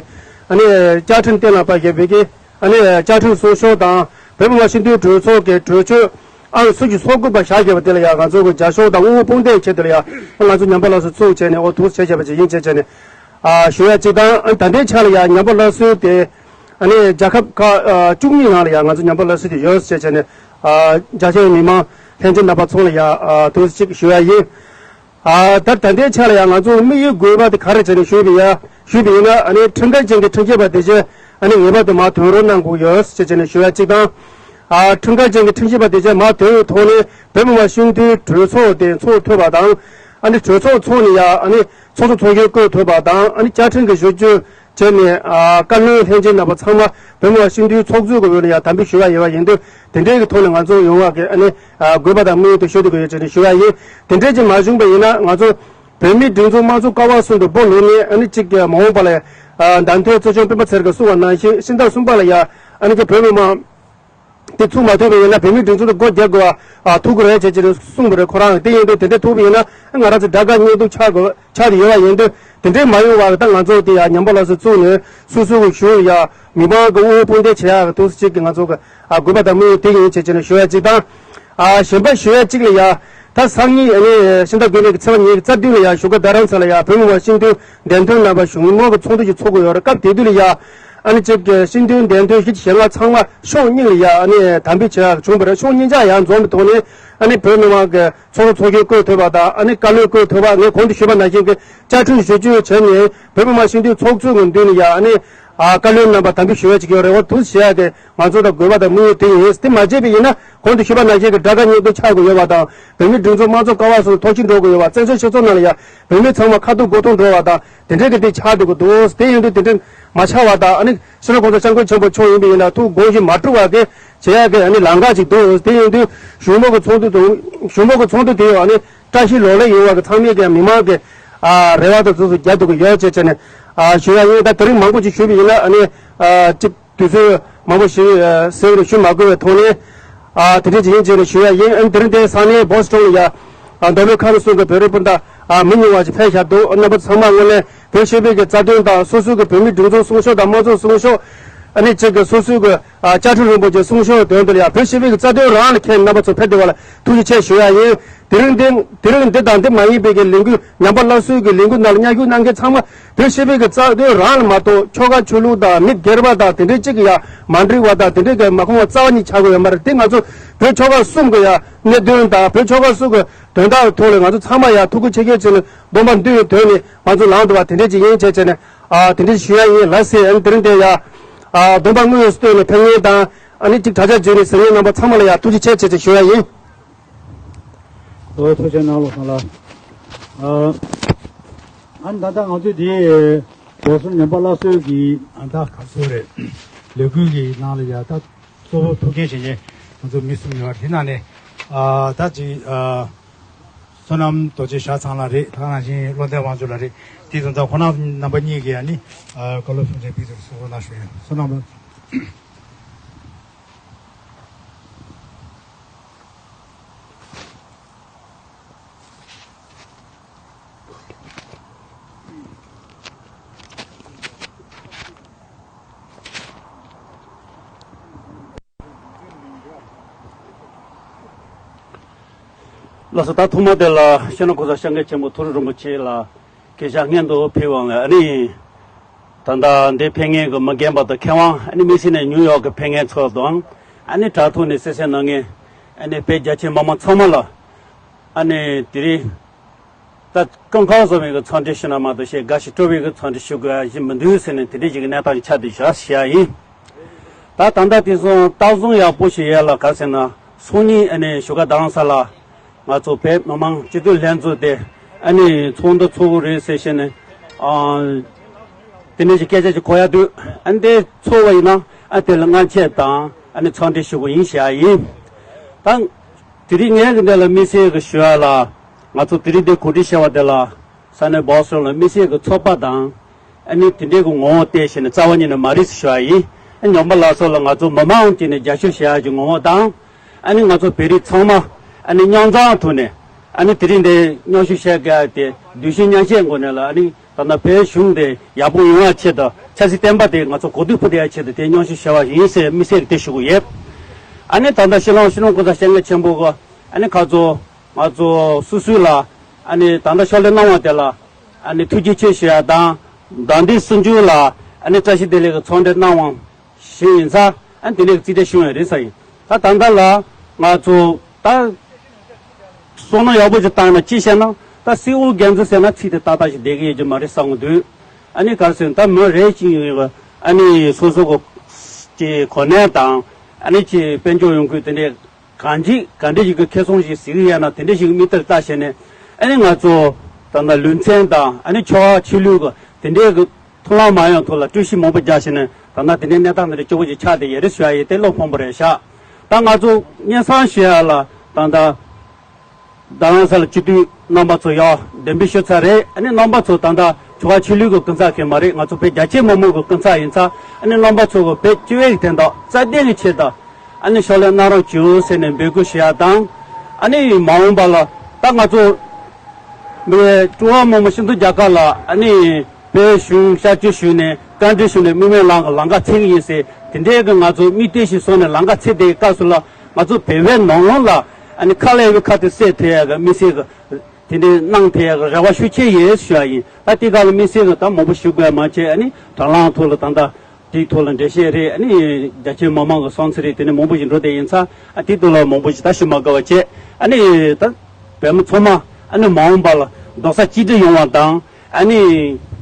ཨ་ནི་བཅའ་ཁྲིམས་གཏན་ལ་ཕབ་བཞག་པའི་གི་ཨ་ནི་བཅའ་ཁྲིམས་སྲུང་སྐྱོབ་དང་བོད་མི་མང་སྤྱི་འཐུས་གྲོས་ཚོགས་ཀྱི་གྲོས་ཆོད་ཨང་སུམ་ཅུ་སོ་དགུ་པ་བཞག་བཞག་པ་དེ་ལ་ཡང་ང་ཚོ་གི་རྒྱབ་སྐྱོར་དང་དབུ་འཕང་བསྟོད་ཆེད་དུ་ལ་ཡང་ང་ཚོ་ཉམས་པ་སླར་གསོ་བཙུགས་བྱས་ནས་འོ་འདུག་སེ་བྱས་བྱས་པ་ཅིག་ཡིན་ཅེས་བྱས་ནས་ཨ་ཞུ་ཡ་གཅིག་དང་། ཨ་ད་ལྟའི་ཆ་ལ་ཡང་ཉམས་པ་སླར་གསོའི་དེ་ཨ་ནི་རྒྱལ་ཁབ་ཁག་ཨ་བཅུ་གཉིས་ནང་ལ་ཡང་ང་ཚོ་ཉམས་པ་སླར་གསོ་དེ་ཡོད་ཅེས་བྱས་ནས་ཨ་རྒྱ་ཆེའི་མི་མང་ལྷན་རྒྱས་རྣམ་པ་ཚོ་ལ་ཡང་ཨ་འདུག་སེ་གཅིག་ཞུ་ཡ་ཡིན། ཨ་ད་ད་ལྟའི་ཆ་ལ་ཡང་ང་ཚོ་དམིགས་ཡུལ་དགོས་པ་དེ་ག་རེ་བྱས་ནས་ཞུས་པ་ཡ་ཞུས་པ་ཡིན་ན། ཨ་ནི་ཁྲིམས་འགལ་ཅན་གྱི་ཁྲིམས་ཞིབ་པ་དེ་ཚོས་ཨ་ནི་ངེས་པར་དུ་མར་ཐོན་རོགས་གནང་དགོས་ཡོད་ཅེས་བྱས་ནས་ཞུ་ཡ་གཅིག་དང་། ཨ་ཁྲིམས་འགལ་ཅན་གྱི་ཁྲིམས་ཞིབ་པ་དེ་ཚོས་མར་ཐོན་ཡོད་ཐོག་ནས་བོད་མི་མང་སྤྱི་འཐུས་གྲོས་ཚོགས་དེ་ཚོགས་ཐུབ་པ་དང་། ཨ་ནི་གྲོས་ཚོགས་ཚོགས་ནས་ཡ་ཨ་ནི་ཚོགས་གཙོ་ཚོགས་གཞོན་བསྐོ་ཐུབ་པ་དང་། ཨ་ནི་བཅའ་ཁྲིམས་ཀྱི་བཟོ་བཅོས་བྱས་ནས་ཨ་བཀའ་བློན་ལྷན་རྒྱས་རྣམ་པ་ཚང་མ་བོད་མི་མང་སྤྱི་འཐུས་ཚོགས་གཙོས་ཀྱི་འོས་ལ་ཡ་དམ་འབུལ་ཞུ་བ་ཡོད་པ་ཡིན་དུས། དེ་འདྲའི་གི་ཐོག་ནས་ང་ཚོ་ཡོང་བ་གི་ཨ་ནི་ཨ་དགོས་པ་དང་དམིགས་ཡུལ་དུ་ཞུ་འདོད་ཀྱི་ཡོད་ཅེས་ནས་ཞུ་བ་ཡིན། དེ་འདྲའི་ཅིག་མ་བྱུང་པ་ཡིན་ན་ང་ཚོ་བོད་མིའི་སྒྲིག་འཛུགས་དམངས་གཙོ་ཀ་བ་གསུམ་དུ་སྦོ་ལོག་ནས་ཨ་ནི་གཅིག་གི་མ་འོངས་པ་ལ་ཨ་བདམས་ཐོན་གཙོ་སྐྱོང་སྤེན་པ་ཚེ་རིང་གིས་གསུངས་པ་ནང་བཞིན་ཕྱི་ཟླ་གསུམ་པ་ལ་ཡ་ཨ་ནི་ཅིག་བོད་མི་མང་དེ་ཚུགས་མ་ཐུབ་པ་ཡིན་ན་བོད་མིའི་སྒྲིག་འཛུགས་དེ་སྒོ་རྒྱག་དགོས་པ་ཨ་ཐུག་གི་རེད་ཅེས་ཅེས་གསུངས་པ་རེད། ཁོ་རང་དེ་ཡིན་དུས་དེ་འདྲ་ཐུག་པ་ཡིན་ན་ང་རང་ཚོ་དགྲ་དགའ་གཉེན་སྡུག་ཆགས་དགོས་ཆགས་ཏེ་ཡོད་པ་ཡིན་དུས། དེ་འདྲའི་མ་ཡོང་བར་ད་ང་ཚོ་དེ་ཡ་ཉམས་པ་སླར་གསོ་བཙུགས་ནས་སོ་སོ་གི་གཞུང་ཡ་མི་མང་གི་དབུ་འཕང་བསྟོད་བྱེད་ཡག་གི་འདུག་སེ་གཅིག་གི་ང་ཚོ་གི་ཨ་དགོས་པ་དང་དམིགས་ཡུལ་དེ་ཡིན་ཅེས་བྱས་ནས་ཞུ་ཡ་གཅིག་དང་། ཨ་གཞན་པ་ཞུ་ཡ་གཅིག་ལ་ཡ་ད་སང་ཉིན་ཨ་ནི་ཕྱི་ཟླ་དགུ་པའི་གི་ཚེས་པ་ཉེར་རྩ་བདུན་ལ་ཡ་བཞུགས་སྒར་རྡ་རམ་ས་ལ་ཡ་བོད་མི་མང་སྤྱི་འཐུས་འདེམས་ཐོན་རྣམ་པ་གཞུང་མང་གི་ཚོགས་འདུ་ཞིག་ཚོགས་དགོས་ཡོད་རེད། སྐབས་དེ་དུས་ལ་ཡ་ཨ་ནི་གཅིག་གི་སྤྱི་འཐུས་འདེམས་ཐོན་བཞི་བཅུ་ཞེ་ལྔ་ཚང་མ་ཕྱོགས་གཉིས་ལ་ཡ་ཨ་ནི་དམ་འབུལ་བྱེད་ཡག་བྱུང་བ་རེད། ཕྱོགས་གཉིས་ཆ་ཡང་འཛོམས་པའི་ཐོག་ནས་ཨ་ནི་བོད་མི་མང་གི་ཚོགས་གཙོ་ཚོགས་གཞོན་བསྐོས་ཐུབ་པ་དང་། ཨ་ནི་བཀའ་བློན་བསྐོས་ཐུབ་པ། ངས་གོང་དུ་ཞུས་པ་ནང་བཞིན་གྱི་བཅའ་ཁྲིམས་བཟོ་བཅོས་བྱས་ནས་བོད་མི་མང་སྤྱི་འཐུས་ཚོགས་གཙོ་གི་མདུན་ནས་ཡ་ཨ་ནི་ཨ་བཀའ་བློན་རྣམ་པ་དམ་འབུལ་ཞུ་ཡ་ཅིག་ཡོད་རེད། འོ་འདུག་སེ་བྱས་ཏེ་ང་ཚོ་དང་དགོས་པ་དང་དམིགས་ཡུལ་དེ་ཡིན། དེ་མ་བྱས་པ་ཡིན་ན་གོང་དུ་ཞུས་པ་ནང་བཞིན་གྱི་དགྲ་དགའ་གཉེན་སྡུག་ཆགས་དགོས་ཡོད་པ་དང་། བོད་མིའི་སྒྲིག་འཛུགས་དམངས་གཙོ་ཀ་བ་གསུམ་ཐོག་ཕྱིན་འགྲོ་དགོས་ཡོད་པ། བཙན་བྱོལ་སྤྱི་ཚོགས་ནང་ལ་ཡ་བོད་མི་ཚང་མ་ཁ་ཐུག་མགོ་ཐུག་འགྲོ་བ་དང་དེ་འདྲའི་གི་དེ་ཆགས་འགྲོ་གི་འདུག་དེ་ཡིན་དུས་དེ་འདྲ་མ་ཆགས་པ་དང་། ཨ་ནི་སྤྱི་ནོར་༸གོང་ས་༸སྐྱབས་མགོན་ཆེན་པོ་མཆོག་ཡིན་པ་ཡིན་ན་ཐུགས་དགོངས་བཞེས་མ་འཁྲུག་པ་གི་བྱེད་ཡག་གི་ཨ་ནི་ལམ་ཁ་ཅིག་འདུག་དེ་ཡིན་དུས་གཞུང་མང་གི་ཚོགས་འདུ་དང་གཞུང་མང་གི་ཚོགས་འདུ་དེ་ཡང་ཨ་ནི་བཀྲ་ཤིས་ལོ་ལེགས་ཡོང་བ་གི་ཚང་མས་ཀྱི་མི་མང་གི་ཨ་རེ་བ་དང་ཚོགས་སུ་རྒྱག་ཐུབ་ཀྱི་ཡོད་ཅེས་བྱས་ནས་ཨ་ཞུ་ཡ་ཡིན། ད་དེ་རིང་མང་པོ་ཅིག་ཞུས་པ་ཡིན་ན་ཨ་ནི་ཨ་གཅིག་དུས་ཚོད་མང་པོ་ཞིག་ཨ་ཟད་པ་ཞུ་མ་དགོས་པའི་ཐོག་ནས་ཨ་དེ་འདྲ་ཅིག་ཡིན་ཅེས་ནས་ཞུ་ཡ་ཡིན། ཨ་ནི་དེ་རིང་འདིར་ས་གནས་བོ་སི་ཊོན་ལ་ཡ་ཨ་མདོ་དབུས་ཁམས་གསུམ་གྱི་བོད་རིགས་སྤུན་ཟླ་ཨ་མི་ཉུང་བ་ཞིག་ཕེབས་བཞག་འདུག་རྣམ་པ་ཚང་མ་དངོས་གནས་བོད་ཆོས་པའི་གི་རྩ་དོན་དང་སོ་སོའི་གི་བོད་མིའི་སྒྲིག་འཛུགས་སྲུང་སྐྱོབ་དང་དམངས་གཙོ་སྲུང་སྐྱོབ། ཨ་ནི་གཅིག་གི་སོ་སོའི་གི་ཨ་བཅའ་ཁྲིམས་རིན་པོ་ཆེ་སྲུང་སྐྱོབ་དོན་དུ་ལ་ཡ་བོད་ཆོས་པའི་གི་རྩ་དོན་རང་ལ་འཁེལ་རྣམ་པ་ཚོ་ཕེབས་བསྡད་པ་ལ་ཐུགས་རྗེ་ཆེ་ཞུ་ཡ་ཡིན། དེ་རིང་འདི་དེ་རིང་འདི་དང་འདི་མ་ཡིན་པའི་གི་ལས་འགུལ་ཉམས་པ་སླར་གསོའི་གི་ལས་འགུལ་ནང་ལ་མཉམ་ཞུགས་གནང་མཁན་ཚང་མ་བོད་ཆོས་པའི་གི་རྩ་དོན་རང་ལ་མ་གཏོགས་ཆོལ་ཁ་ཆོས་ལུགས་དང་མི་སྒེར་པ་དང་དེ་འདྲའི་གཅིག་གི་ཡ་མ་འགྲིག་པ་དང་དེ་འདྲའི་གི་མ་ཁོམ་པ་རྩ་བ་ཉིད་ཆགས་དགོས་ཡོད་མ་རེད། དེ་ང་ཚོ་བོད་ཆོལ་ཁ་གསུམ་གི་ཡ་གནད་དོན་དང་བོད་ཆོལ་ཁ་གསུམ་གི་དོན་དག་གི་ཐོག་ལ་ང་ཚོ་ཚང་མ་ཡ་ཐུགས་ཁུར་ཆེ་ཁྱེར་བྱས་ནས་སྡོམ་པ་འདུས་པའི་དོན་ནི་ང་ཚོ་ལངས་འདུག་པ་དེ་འདྲ་ཅིག་ཡིན་བྱས་བྱས་ནས་ཨ་དེ་འདྲ་ཞུ་ཡ་ཡིན་ལགས་སེ། ཨ་ནི་དེ་རིང་དེ་ཡ་ཨ་སྡོམ་པ་དངོས་སུ་བསྟོད་ནས་ཕེབས་མཁན་དང་ཨ་ནི་ཅིག་དྲ་རྒྱ་བརྒྱུད་ནས་གཟིགས་མཁན་རྣམ་པ་ཚང་མ་ལ་ཡ་ཐུགས་རྗེ་ཆེ་ཆེ་ཆེ་ཞུ་ཡ་ཡིན། ཨོ་ཐུགས་རྗེ་གནང་ལགས་སོ་ལགས། ཨ་ཨ་ནི་ད་ལྟ་ང་ཚོས་དེ་བོད་གསུམ་ཉམས་པ་སླར་གསོའི་གི་ཨ་ད་ག་ཚོད་རེད་ལས་འགུལ་གི་ནང་ལ་ཡ་ད། གཙོ་བོ་ཐུགས་འགན་བཞེས་མཁན་ང་ཚོ་མི་གསུམ་ཡོད་རེད། དེ་ནང་ནས་ཨ་ད་ཅིག་ཨ་བསོད་ནམས་རྡོ་རྗེ་ཞྭ་ཚང་ལགས་རེད། ད་ག་ནང་བཞིན་བློ་ལྡན་དབང་ཕྱུག་ལགས་རེད། དེ་དོན་དག་ཁོང་རྣམ་རྣམ་པ་གཉིས་ཀྱིས་ཨ་ནི་ཨ་བཀའ་སློབ་གསུང་བཤད་ཕུལ་ཚུལ་གསུང་རོགས་གནང་ཞུ་ཡིན། བསོད་ནམས། ལགས་སོ། ད་ཐོག་མ་དེ་ལ་སྤྱི་ནོར་གོང་ས་སྐྱབས་མགོན་ཆེན་པོ་ཐུགས་རྗེ་རིན་པོ་ཆེ་ལ་གུས་ཕྱག་སྔོན་དུ་ཕུལ་བའང་ལས། ཨ་ནི་ད་ལྟ་འདིར་ཕེབས་མཁན་གྱི་མི་རྒན་པ་དང་མཁས་དབང་། ཨ་ནི་དམིགས་བསལ་ནས་ནིའུ་ཡོག་གི་ཕེབས་མཁན་ཚོ་དང་། ཨ་ནི་དྲ་ཐོག་ནས་གསན་གཟིགས་གནང་མཁན་ཨ་ནི་བོད་རྒྱ་ཆེ་མི་མང་ཚང་མ་ལ། ཨ་ནི་དེ་རིང་ད་སྐུ་ཁམས་བཟང་བའི་གི་འཚམས་འདྲི་ཞུ་ན་མ་གཏོགས་ཞེ་དགའ་ཞིང་སྤྲོ་བའི་གི་འཚམས་འདྲི་ཞུ་དགོས་ཡ་ཞིག་མི་འདུག་ཟེར་ནས་དེ་འདྲའི་ཞིག་གི་གནས་སྟངས་ཤིག་ཆགས་བསྡད་བཞག་ཞུ་ཡ་ཡིན། ད་ད་ལྟ་དེང་སང་རྟགས་བཟང་ཡག་པོ་ཞིག་ཡོད་ལ་ག་ཟེར་ན། སང་ཉིན་ཨ་ནི་བཞུགས་སྒར་རྡ་རམ་ས་ལ་ང་ཚོ་བོད་མི་མང་སྤྱི་འཐུས་ལྷན་ཚོགས་དེ་ཨ་ནི་ཚོགས་འདུ་ཚོགས་ཀྱི་རེད་ཟེར་བཤད་ནས། ཨ་དེ་འདྲའི་ཞིག་སྐད་ཆ་ཞིག་གོ་ཡ་འདུག་ཨ་ནི་དེ་ཚོགས་པ་ཡིན་ན་ཨ་དེ་ལ་སྔ་ཆད་དང་ཨ་ནི་འཚམས་འདྲི་ཞུ་དགོས་ཡིན་ཞུ་ཡ་ཡིན། ད་དེ་རིང་ངས་གི་འདི་ལ་དམིགས་བསལ་གི་ཞུ་ཡ་ལ། ང་ཚོ་དེ་རིང་འདི་གོ་སྒྲིག་བྱས་པ་དེ་ལ། ས་གནས་བོ་སི་ཊོན་ལ་དམིགས་བསལ་གྱི་ཚོགས་པ་དང་། ཨ་ནི་དེ་འདྲའི་གི་ངོ་བོ་བལྟས་བྱས་ནས་རྩ་བ་ཉིད་ནས་མ་རེད་ཟེར་ཞུ་བ་ཡིན། ཨ་ནི་ཉམས་པ་ལགས་སོགས་ལ་ང་ཚོ་མི་མང་གཅིག་ནས་རྒྱབ་སྐྱོར་བྱེད་ཡག་གི་ངོ་བོ་དང་། ཨ་ནི་ང་ཚོ་བོད་རིགས་ཚང་མ་ཨ་ནི་མཉམ་འཛོམས་ཐོག་ནས་ཨ་ནི་དེ་རིང་འདི་མཉམ་ཞུགས་བྱེད་དགོས་ཡག་དེ་གདུང་ཤུགས་མཉམ་སྐྱེད་སྒོ་ནས་ལ། ཨ་ནི་ད་ལྟ་བོད་གཞུང་དེ་ཡག་པོ་ཡོང་བའི་ཆེད་དུ་ཆབ་སྲིད་བསྟན་པ་དེ་ང་ཚོ་གོང་འཕེལ་ཕུལ་ཡག་ཆེད་དུ་དེ་མཉམ་ཞུགས་བྱས་པ་ཡིན་ཟེར་དམིགས་བསལ་གྱི་དེ་ཞུ་གི་ཡོད། ཨ་ནི་ད་ལྟ་ཕྱི་ལོགས་ཕྱི་ལོགས་གོང་ས་སྐྱབས་མགོན་ཆེན་པོ་གི་ཨ་ནི་ཁ་ཚོ་ང་ཚོ་སོ་སོའི་ལ་ཨ་ནི་ད་ལྟ་ཕྱག་ལས་གནང་བ་དེ་ལ་ཨ་ནི་ཐུགས་རྗེ་ཆེ་ཞུ་ཡག་དང་། ཟླ་འདིའི་གསུམ་བཅུ་ལ་ཨ་ནི་བཀྲ་ཤིས་བདེ་ལེགས་ཀྱི་ཚོགས་འདུ་གནང་བ་ཞིག་ཡིན་ཙང་། ཨ་ནི་དེ་ནས་རྩིས་སྤྲད་ཞུ་ཡག་རེད་ས་ཡིན། ད་ད་ལྟ་ལ་ང་ཚོ་ད་བསམ་བློ་ཡག་པོ་ཞིག་བཏང་ན། ཅི་བྱས་ན་ད་སྲིད་འོག་རྒྱལ་འཛིན་ཟེར་ན་ཚིག་དེ་ཏག་ཏག་ཞིག་བསྡད་ཀྱི་ཡོད་ཀྱི་མ་རེད་བསམ་གྱི་འདུག་ཨ་ནི་ག་རེ་ཟེར་ན་ད་མི་རེ་ཞིག་ཡིན་རུང་ཨ་ནི་སོ་སོ་གི་ཀྱི་གོ་གནས་དང་། ཨ་ནི་ཀྱི་དཔལ་འབྱོར་ཡོང་སྒོ་དེ་འདྲའི་གང་ཅི་ག་འདྲ་ཞིག་གི་ཁེ་བཟང་ཞིག་གཟིགས་ཀྱི་ཡོད་ན། དེ་འདྲ་ཞིག་མིག་ལྟར་ལྟ་བྱས་ནས་ཨ་ནི་ང་ཚོ་ད་ལྟ་ལུས་རྩལ་དང་ཨ་ནི་ཆོལ་ཁ་ཆོས་ལུགས་ཀྱི་དེ་འདྲའི་གི་མཐོང་ལམ་མ་ཡོང་ཐོག་ལ་སྤྲོ་སྐྱིད་མང་པོ་རྒྱག་བྱས་ནས། ད་ལྟ་དེ་འདྲའི་གནས་སྟངས་དེ་འདྲ་སྐྱོ་པོ་ཞིག་ཆགས་བསྡད་ཡོད་རེད་ཞུ་ཡག་ཡིན། དེ་བློ་ཕམ་པོ་རེད་ཤག་ད་ང་ཚོ་སྙན་སེང་ཞུ་ཡག་ལ་ད་ལྟ་རྡ་རམ་ས་ལ་སྤྱི་འཐུས་རྣམ་པ་ཚོ་ཡར་གདན་འདྲེན་ཞུས་ཚར་རེད། ཨ་ནི་རྣམ་པ་ཚོ་ད་ལྟ་ཆོལ་ཁ་ཆོས་ལུགས་ཀྱི་སྐུ་ཚབ་གང་ཡང་མ་རེད། ང་ཚོ་བོད་རྒྱ་ཆེ་མི་མང་གི་སྐུ་ཚབ་ཡིན་ཙང་། ཨ་ནི་རྣམ་པ་ཚོ་གི་བོད་སྤྱི་པའི་དོན་དག་རྩ་བརྟན་གྱི་ཆེད་དུ་ཨ་ནི་ཕྱག་ལས་གནང་རོགས་བྱོས་ཟེར་ནས་འབོད་སྐུལ་ཞུ་ཡག་དང་། ཨ་ནི་མ་འོངས་པ་ལ་ད་ང་ཚོ་མི་སྤྲོ་བ་མང་པོ་ཤིན་ཏུ་རྒྱ་གར་ལ་ཨ་ནི་བོད་གཞུང་ཤར་བསྐྱོད་ཞུས་ནས་བཀའ་འདྲི་ཞུས་ནས་མིག་དམར་ལངས་ཀྱི་ལམ་ཁ་འཚོལ་གྱི་ཡིན་ཟེར། དེ་འདྲའི་གི་ང་ཚོ་དམིགས་གཏད་ཞིག་བཟུང་ནས་ལམ་ཁ་འཚོལ་བསྡད་སྐབས་སུ་ལ། ང་ཚོ་བོད་པའི་ནང་ལོགས་ལ་ཨ་ནི་ཁ་ལས་པའི་ཁ་དེ་གསལ་ཐུབ་ཡག་གི་དམིགས་བསལ་གྱི་དེ་འདྲའི་གནང་ཐུབ་ཡག་གི་རེ་བ་ཤུགས་ཆེ་ཡོད་ཞུ་ཡག་ཡིན། ད་དེ་ག་ལ་དམིགས་བསལ་གྱི་ད་མང་པོ་ཞུ་དགོས་མ་བྱས། ཨ་ནི་དྲ་ལམ་ཐོག་ལ་ད་ལྟ་དེའི་ཐོག་ལ་འགྲེལ་བཤད་རེད། ཨ་ནི་རྒྱ་ཆེ་མི་མང་གི་བསམ་ཚུལ་རེད། དེ་ནི་མང་པོ་ཞིག་འགྲོ་བསྡད་ཡིན་ཙང་། ཨ་དེའི་ཐོག་ལ་མང་པོ་ཞིག་ད་ཞུ་མ་དགོས་པ་བྱས། ཨ་ནི་ད་བོད་མི་ཚང་མ་ཨ་ནི་མ་འོངས་པ་ལ་རྡོག་རྩ་གཅིག་སྒྲིལ་ཡོང་བ་དང་། ཨ་ནི་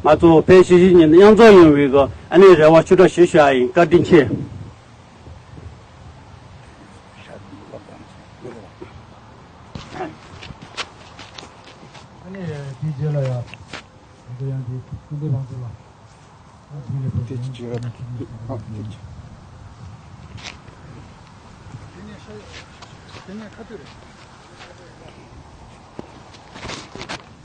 ང་ཚོ་བོད་གཞིས་བྱེས་གཉིས་མཉམ་འཛོམས་ཡོང་བའི་གི་ཨ་ནི་རེ་བ་ཆེ་དྲགས་ཞུ་ཞུ་ཡག་ཡིན། བཀའ་དྲིན་ཆེ། ཨ་ནི་དེའི་རྗེས་ལ་ཡ། ང་ཚོ་ཡང་དེ་སྐུ་མདུན་ལགས་ཚོ་ལ་ཨ་དེ་རེད་པ། དེ་ཅི་རེད། ཨ་དེ་ཅི། དེ་ནས་ཤ་དེ་ནས་ཁ་ཐུག་རེད།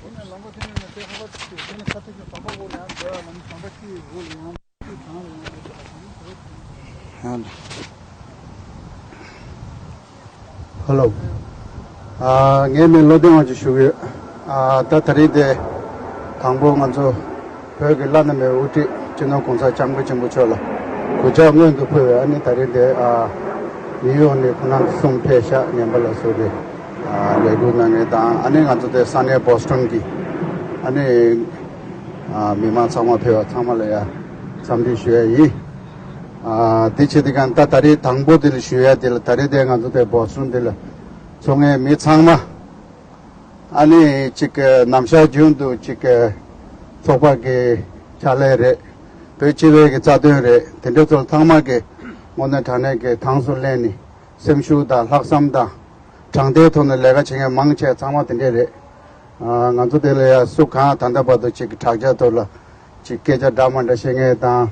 དེ་ནས་ལམ་ཁ་དེ་ནས་ནས་དེ་ཁ་པར་དེ་ནས་ཁ་ཐུག་གི་ཟམ་པ་འོག་ལ་ཡང་འདྲ་བ་ལམ་ཟམ་པ་གཅིག་འོག་ལ་ཡང་། ཧེ་ལོ། ཨ། ངའི་མིང་བློ་བདེ་དབང་ཆེན་ཞུ་གི་ཡོད། ཨ། ད་ད་རེས་དེ་དང་པོ་ང་ཚོ་བོད་ཀྱི་བླ་ན་མེད་པའི་དབུ་ཁྲིད་སྤྱི་ནོར་༸གོང་ས་༸སྐྱབས་མགོན་ཆེན་པོ་མཆོག་ལ་གུས་ཕྱག་སྔོན་དུ་ཕུལ་བའི། ཨ་ནི་ད་རེས་དེ། ཨ། ནིའུ་ཡོག་ནས་ཁོང་རྣམ་གསུམ་ཕེབས་ཤག་ཉན་པ་ལ་སོགས་པའི། ཨ། ལས་འགུལ་གནང་མཁན་དང་། ཨ་ནི་ང་ཚོ་དེ་ས་གནས་བོ་སི་ཊོན་གྱི། ཨ་ནི། ཨ། མི་མང་ཚང་མ་ཕེབས་པ་ཚང་མ་ལ་ཡ་འཚམས་འདྲི་ཞུ་ཡག་ཡིན། ཨ། དེ་བྱས་དེ་གང་ད་ད་རེས་དང་པོ་དེ་ལ་ཞུ་ཡག་དེ་ལ། ད་རེས་དེ་ང་ཚོ་དེ་བོ་སི་ཊོན་དེ་ལ་འཚོགས་མཁན་མི་ཚང་མ། ཨ་ནི་གཅིག་གི་ནམ་ཞག་རྒྱུན་དུ་གཅིག་གི་ཚོགས་པ་གི་ཕྱག་ལས་རེད། བོད་སྤྱི་པའི་གི་རྩ་དོན་རེད། དེ་འདྲ་ཚོ་ཚང་མ་གི་དངོས་གནས་དྲང་གནས་ཀྱི་ཐང་སུ་ལེན་ནས། སེམས་ཤུགས་དང་ལྷག་བསམ་དང་། དྲང་བདེན་ཐོག་ནས་ལས་ཀ་བྱེད་མཁན་མང་ཆེ་ཚང་མ་དེ་འདྲས་རེད། ཨ། ང་ཚོ་དེ་ལ་ཡ་སུ་གང་ད་ལྟ་བར་དུ་གཅིག་གི་དྲག་ཆས་ཐོག་ལ་གཅིག་སྐད་ཆ་འདྲ་མི་འདྲ་བཤད་མཁན་དང་།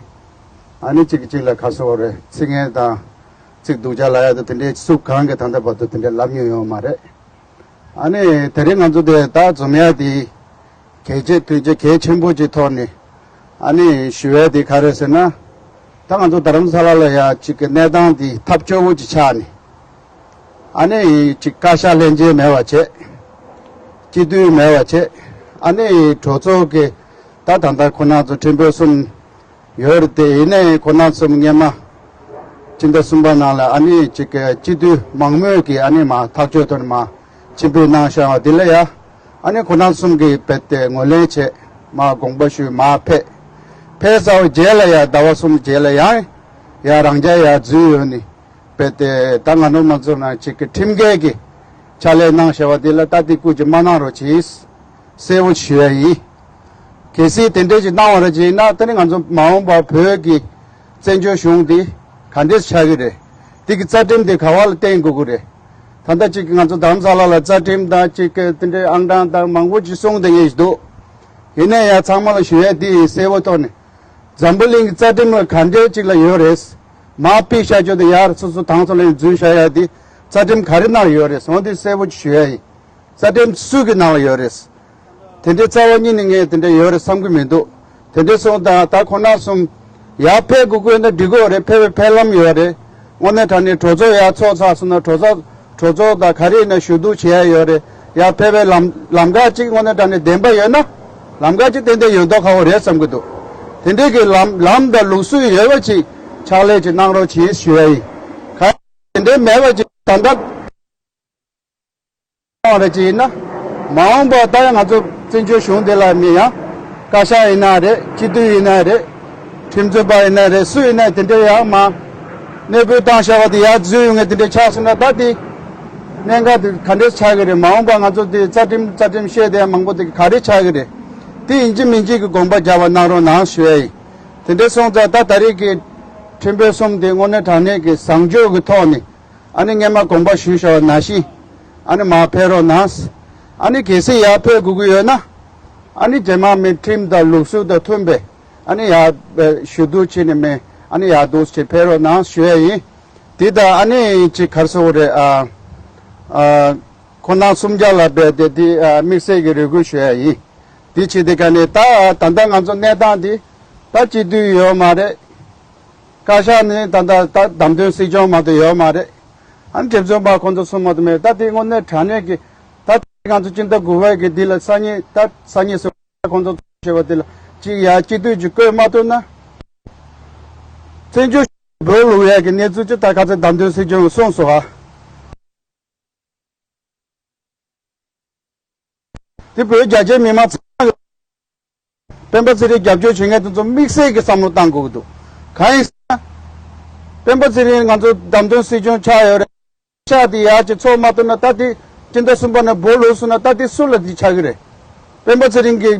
ཨ་ནི་གཅིག་གིས་གཅིག་ལ་ག་ཟེར་དགོས་རེད། ཚིག་ངན་དང་ཚིག་སྡུག་ཅག་ལབ་ཡག་དེ་དེ་འདྲས་སུ་གང་གིས་ད་ལྟ་བར་དུ་དེ་འདྲས་ལབ་མྱོང་ཡོད་མ་རེད། ཨ་ནི་དེ་རིང་ང་ཚོ་དེ་ད་འཛོམས་ཡག་དེ་གལ་ཆེ་དོན་ཆེ་གལ་ཆེན་པོ་ཅིག་ཐོག་ནས་ཨ་ནི་ཞུ་ཡག་དེ་ག་རེ་ཟེར་ན། ད་ང་ཚོ་རྡ་རམ་ས་ལ་ལ་ཡ་གཅིག་གི་གནས་སྟངས་དེ་ཐབས་སྐྱོ་བོ་ཅིག་ཆགས་ནས། ཨ་ནི་གཅིག་བཀའ་ཤག་ལྷན་རྒྱས་མེད་པ་བྱས། སྤྱི་འཐུས་མེད་པ་བྱས། ཨ་ནི་གྲོས་ཚོགས་ཀྱི་ད་ད་ལྟ་ཁོ་རང་ཚོ་ཁྲིམས་དཔོན་གསུམ་ཡོད་རེད་དེ། ཡིན་ནའི་ཁོ་རང་ཚོ་སྔོན་མ་སྤྱི་ཟླ་གསུམ་པ་ནང་ལ་ཨ་ནི་གཅིག་གི་སྤྱི་འཐུས་མང་མོས་ཀྱིས་ཨ་ནི་མར་ཐག་གཅོད་ཐོག་ནས་མར་ཕྱིར་འབུད་གནང་བཞག་པ་དེ་ལ་ཡ། ཨ་ནི་ཁོ་རང་གསུམ་གྱིས་རྦད་དེ་ངོས་ལེན་བྱས། མར་དགོངས་པ་ཞུས། མར་ཕེབས། ཕེབས་ཚར་བའི་རྗེས་ལ་ཡ་ཟླ་བ་གསུམ་རྗེས་ལ་ཡང་ཡ་རང་རྐྱ་ཡར་འཛུལ་ཡོང་ནས། རྦད་དེ་ད་ང་ཚོ་མ་ཚོ་ནང་གཅིག་གི་ཁྲིམས་འགལ་གྱི་ཕྱག་ལས་གནང་བཞག་པ་དེ་ལ་ད་དེ་སྐུ་མཁྱེན་མ་གནང་རོགས་གྱིས། གསལ་པོ་ཞུ་ཡག་ཡིན། གལ་སྲིད་དེ་འདྲས་ཅིག་གནང་བ་རེད་ཅེ་ན། ད་ནི་ང་ཚོ་མ་འོངས་པར་བོད་ཀྱི་བཙན་བྱོལ་གཞུང་འདི་ག་འདྲས་ཆགས་ཀྱི་རེད། དེ་གི་རྩ་ཁྲིམས་དེ་ག་བ་ལ་བརྟེན་དགོས་ཀྱི་རེད། ད་ལྟ་གཅིག་གི་ང་ཚོ་རྡ་རམ་ས་ལ་ལ་རྩ་ཁྲིམས་དང་གཅིག་གི་དེ་འདྲའི་ཨང་གྲངས་དང་མང་པོ་ཅིག་གསུངས་བསྡད་མཁན་ཞིག་འདུག་ཡིན་ན་ཡང་ཚང་མ་ལ་ཞུ་ཡག་དེ་གསལ་པོ་ཐོག་ནས། འཛམ་བུ་གླིང་གི་རྩ་ཁྲིམས་ལ་ག་འདྲས་ཅིག་ལ་ཡོད་རེད། མར་ཕུད་བཞག་རྒྱུ་དེ་ཡར་སོ་སོ་ཐང་སོ་ལ་འཛུལ་བཞག་ཡག་དེ་རྩ་ཁྲིམས་ག་རེ་ནང་ཡོད་རེད། འོ་དེ་གསལ་པོ་ཞུ་ཡག་ཡིན། རྩ་ཁྲིམས་སུ་གི་ནང་ལ་ཡོད་རེད། དེ་འདྲའི་རྩ་བ་ཉིད་ནས་ངས་དེ་འདྲ་ཡོད་རེད་བསམ་གྱི་མི་འདུག་དེ་འདྲ་སོང་ཙང་ད་ཁོང་རྣམ་གསུམ་ཡར་ཕེབས་དགོས་ཀྱི་ཡོད་ན་འགྲིག་གི་རེད། ཕེབས་པའི་ཕེབས་ལམ་ཡོད་རེད། དངོས་གནས་དྲང་གནས་གྲོས་ཚོགས་ཡར་ཚོགས་ཚར་སོང་ན་གྲོས་ཚོགས་གྲོས་ཚོགས་དང་ག་རེ་ཡིན་ན་ཞུ་གཏུག་བྱེད་ཡ་ཡོད་རེད། ཡར་ཕེབས་པའི་ལམ་ལམ་ཁ་ཅིག་དངོས་གནས་དྲང་གནས་བདེན་པ་ཡོད་ན་ལམ་ཁ་ཅིག་ཏན་ཏན་ཡོད་མདོག་ཁ་པོ་རེད་བསམ་གྱི་འདུག་དེ་འདྲའི་གི་ལམ་ལམ་དང་ལུགས་སྲོལ་ཡོད་པ་ཅིག་ཕྱག་ལས་ཅིག་གནང་རོགས་གྱིས་ཞུ་ཡ་ཡིན། ག་དེ་འདྲའི་མེད་པ་ཅིག་ད་ལྟ། གནང་བ་རེད་ཅེས་ཡིན་ན། མ་འོངས་པ་ད་ཡང་ང་ཚོ་བཙན་བྱོལ་གཞུང་འདི་ལ་མི་ཡང་བཀའ་ཤག་ཡིན་ན་རེད། སྤྱི་འཐུས་ཡིན་ན་རེད། ཁྲིམས་རྩོད་པ་ཡིན་ན་རེད། སུ་ཡིན་ན་དེ་འདྲའི་ཡང་མ་གནས་སྤོས་བཏང་བཞག་པ་དེ་ཡར་འཛུལ་ཡོང་ངེས་དེ་འདྲའི་ཆགས་སོང་ན་ད་དེ་གནད་འགག་དེ་ག་འདྲས་ཆགས་ཀྱི་རེད། མ་འོངས་པ་ང་ཚོ་དེ་རྩ་ཁྲིམས་རྩ་ཁྲིམས་བཤད་དེ་མང་པོ་དེ་ག་རེ་ཆགས་ཀྱི་རེད། དེ་ཡིན་གཅིག་མིན་གཅིག་གི་དགོངས་པ་རྒྱབ་པ་གནང་རོགས་གནང་ཞུ་ཡ་ཡིན། དེ་འདྲས་སོང་ཙང་ད་ད་རེས་ཀྱི་ཁྲིམས་དཔོན་གསུམ་དེ་དངོས་གནས་དྲང་གནས་ཀྱི་བཟང་སྤྱོད་ཀྱི་ཐོག་ནས། ཨ་ནི་སྔས་མ་དགོངས་པ་ཞུས་བཞག་པ་ནང་བཞིན། ཨ་ནི་མར་ཕེབས་རོགས་གནང་། ཨ་ནི་གལ་སྲིད་ཡར་ཕེབས་དགོས་ཀྱི་ཡོད་ན། ཨ་ནི་རྗེས་མ་མི་ཁྲིམས་དང་ལུགས་སྲོལ་དང་མཐུན་པའི་ཨ་ནི་ཡར་ཞུ་གཏུག་བྱས་ནས་མི་ཨ་ནི་ཡར་འདུག་ཅིག་ཕེབས་རོགས་གནང་ཞུ་ཡ་ཡིན། དེ་དང་ཨ་ནི་ཅིག་ག་རེ་ཟེར་དགོས་རེད། ཨ་ཨ་ཁོང་རྣམ་གསུམ་ཆ་ལ་རྦད་དེ་དེ་ཨ་དམིགས་བསལ་གྱི་རེ་སྐུལ་ཞུ་ཡ་ཡིན། དེ་བྱས་དེ་ག་ནས་ད་ད་ལྟ་ང་ཚོ་གནས་སྟངས་དེ་ད་སྤྱི་འཐུས་ཡོད་མ་རེད། བཀའ་ཤག་ནི་ད་ལྟ་ད་བདམས་ཐོན་སྲིད་སྐྱོང་མ་གཏོགས་ཡོད་མ་རེད། ཨ་ནི་ཁྲིམས་རྩོད་པ་ཁོང་ཚོ་གསུམ་མ་གཏོགས་མེད། ད་དེ་དངོས་གནས་དྲང་གནས་ཀྱི་ད་ང་ཚོ་སྤྱི་ཟླ་དགུ་པའི་གི་འདི་ལ་སང་ཉིན་ད་སང་ཉིན་སུ་ཁོང་ཚོ་བྱེད་པ་དེ་ལ་གཅིག་ཡ་སྤྱི་འཐུས་ཀྱི་བསྐོས་མ་ཐུབ་ན། བཙན་བྱོལ་བོད་ལུགས་ཡ་གི་གནས་ཚུལ་ཅི་ད་ག་ཚོད་བདམས་ཐོན་སྲིད་སྐྱོང་གསུངས་སོང་ཨ། དེ་བོད་རྒྱ་ཆེའི་མི་མང་ཚང་མ་སྤེན་པ་ཚེ་རིང་རྒྱབ་སྐྱོར་བྱེད་མཁན་དེ་ཚོ་དམིགས་བསལ་གྱི་བསམ་བློ་བཏང་དགོས་ཀྱི་འདུག་གང་ཡིན་ཟེར་ན། སྤེན་པ་ཚེ་རིང་ང་ཚོ་བདམས་ཐོན་སྲིད་སྐྱོང་ཆགས་ཡོད་རེད། ཤག་དེ་ཡག་ཅིག་ཚོགས་མ་ཐུབ་ན་ད་དེ་སྤྱི་ཟླ་གསུམ་པ་ནས་བོད་ལུགས་སུ་ན་ད་དེ་སུ་ལ་དེ་ཆགས་ཀྱི་རེད། སྤེན་པ་ཚེ་རིང་གི་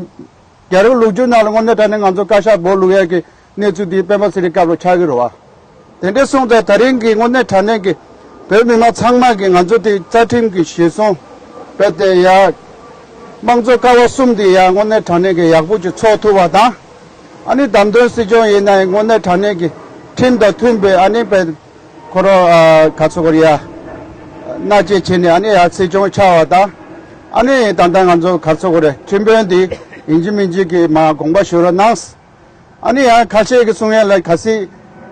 རྒྱལ་རབས་ལོ་རྒྱུས་ནང་ལ་དངོས་གནས་དྲང་གནས་ང་ཚོ་བཀའ་ཤག་བོད་ལུགས་ཡག་གི་གནས་ཚུལ་དེ་སྤེན་པ་ཚེ་རིང་སྐབས་ལ་ཆགས་ཀྱི་རེད་བ། དེ་འདྲ་སོང་ཙང་ད་རིང་གི་དངོས་གནས་དྲང་གནས་ཀྱི་བོད་མི་མང་ཚང་མ་གིས་ང་ཚོ་དེ་རྩ་ཁྲིམས་ཀྱི་གཞི་བཟུང་རྦད་དེ་ཡ། དམངས་གཙོ་ཀ་བ་གསུམ་དེ་ཡ་དངོས་གནས་དྲང་གནས་ཀྱི་ཡག་པོ་ཅིག་ཚོགས་ཐུབ་པ་དང་། ཨ་ནི་བདམས་ཐོན་སྲིད་སྐྱོང་ཡིན་ན་ཡང་དངོས་གནས་དྲང་གནས་ཀྱི་ཁྲིམས་དང་མཐུན་པའི་ཨ་ནི་བོད་ཁོ་རང་ག་ཚོད་ཀྱི་ཡ། མནའ་བཅད་བྱས་ནས་ཨ་ནི་ཡ་སྲིད་སྐྱོང་ཆགས་པ་དང་། ཨ་ནི་ད་ལྟ་ང་ཚོ་ག་ཚོད་ཀྱི་རེད། ཁྲིམས་དཔོན་དེ་ཡིན་གཅིག་མིན་གཅིག་གིས་མར་དགོངས་པ་ཞུ་རོགས་གནང་། ཨ་ནི་ཡང་ཁ་ཤས་ཀྱིས་གསུང་ཡ་ལ་གལ་སྲིད་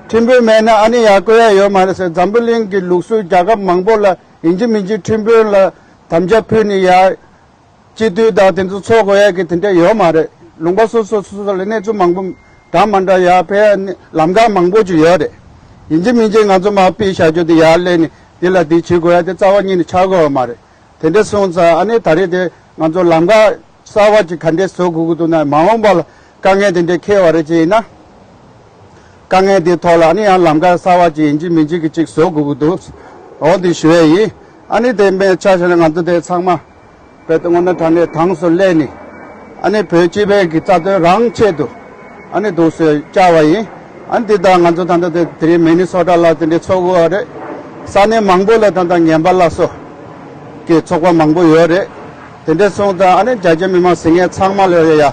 ཁྲིམས་དཔོན་མེད་ན་ཨ་ནི་ཡར་བསྐོ་ཡ་ཡོད་མ་རེད་ཟེར། འཛམ་བུ་གླིང་གི་ལུགས་སྲོལ་རྒྱལ་ཁབ་མང་པོ་ལ་ཡིན་གཅིག་མིན་གཅིག་ཁྲིམས་དཔོན་ལ་དམ་བཅའ་ཕུལ་ནས་ཡར་སྤྱི་འཐུས་དང་དེ་ཚོ་ཚོགས་དགོས་ཡ་གི་དེ་འདྲ་ཡོད་མ་རེད། ལུང་པ་སོ་སོ་སོ་སོ་ལ་གནས་ཚུལ་མང་པོ་འདྲ་མ་འདྲ་ཡར་ཕེབས་ཡ་ལམ་ཁ་མང་པོ་ཅིག་ཡོད་རེད། ཡིན་གཅིག་མིན་གཅིག་ང་ཚོ་མར་ཕུད་བཞག་རྒྱུ་དེ་ཡར་སླེབས་ནས་དེ་ལ་དེ་བྱེད་དགོས་ཡ་དེ་རྩ་བ་ཉིད་ནས་ཆགས་ཀྱི་ཡོད་མ་རེད། དེ་འདྲ་སོང་ཙང་ཨ་ནི་ད་རེས་དེ་ང་ཚོ་ལམ་ཁ་གསར་བ་ཅིག་ག་འདྲས་བཟོ་དགོས་ཀྱི་འདུག་ན། མ་འོངས་པ་ལ་དཀའ་ངལ་དེ་འདྲས་འཁེལ་བ་རེད་ཅེས་ཡིན་ན། དཀའ་ངལ་དེ་ཐོག་ལ་ཨ་ནི་ཡང་ལམ་ཁ་གསར་བ་ཅིག་ཡིན་གཅིག་མིན་གཅིག་གི་ཅིག་བཟོ་དགོས་ཀྱི་འདུག་འོ་དེ་ཞུ་ཡས་ཡིན། ཨ་ནི་དེ་མིན་ཆ་བཞག་ན་ང་ཚོ་དེ་ཚང་མ་བོད་དུ་དངོས་གནས་དྲང་གནས་དྭངས་སུ་སླེབས་ནས། ཨ་ནི་བོད་སྤྱི་པའི་གི་རྩ་དོན་རང་ཆེད་དུ་ཨ་ནི་འདུག་སེ་བཅར་བ་ཡིན། ཨ་ནི་འདི་དང་ང་ཚོ་ད་ལྟ་དེ་དེ་རིང་མི་ནི་སོ་ཊ་ལ་དེ་འདྲའི་ཚོགས་དགོས་པ་རེད། ས་གནས་མང་པོ་ལ་ད་ལྟ་ངན་པ་སླར་གསོ་གི་ཚོགས་པ་མང་པོ་ཡོད་རེད། དེ་འདྲ་སོང་ཙང་ཨ་ནི་རྒྱ་ཆེ་མི་མང་ཟེར་མཁན་ཚང་མ་ལ་ཡ་ཡ་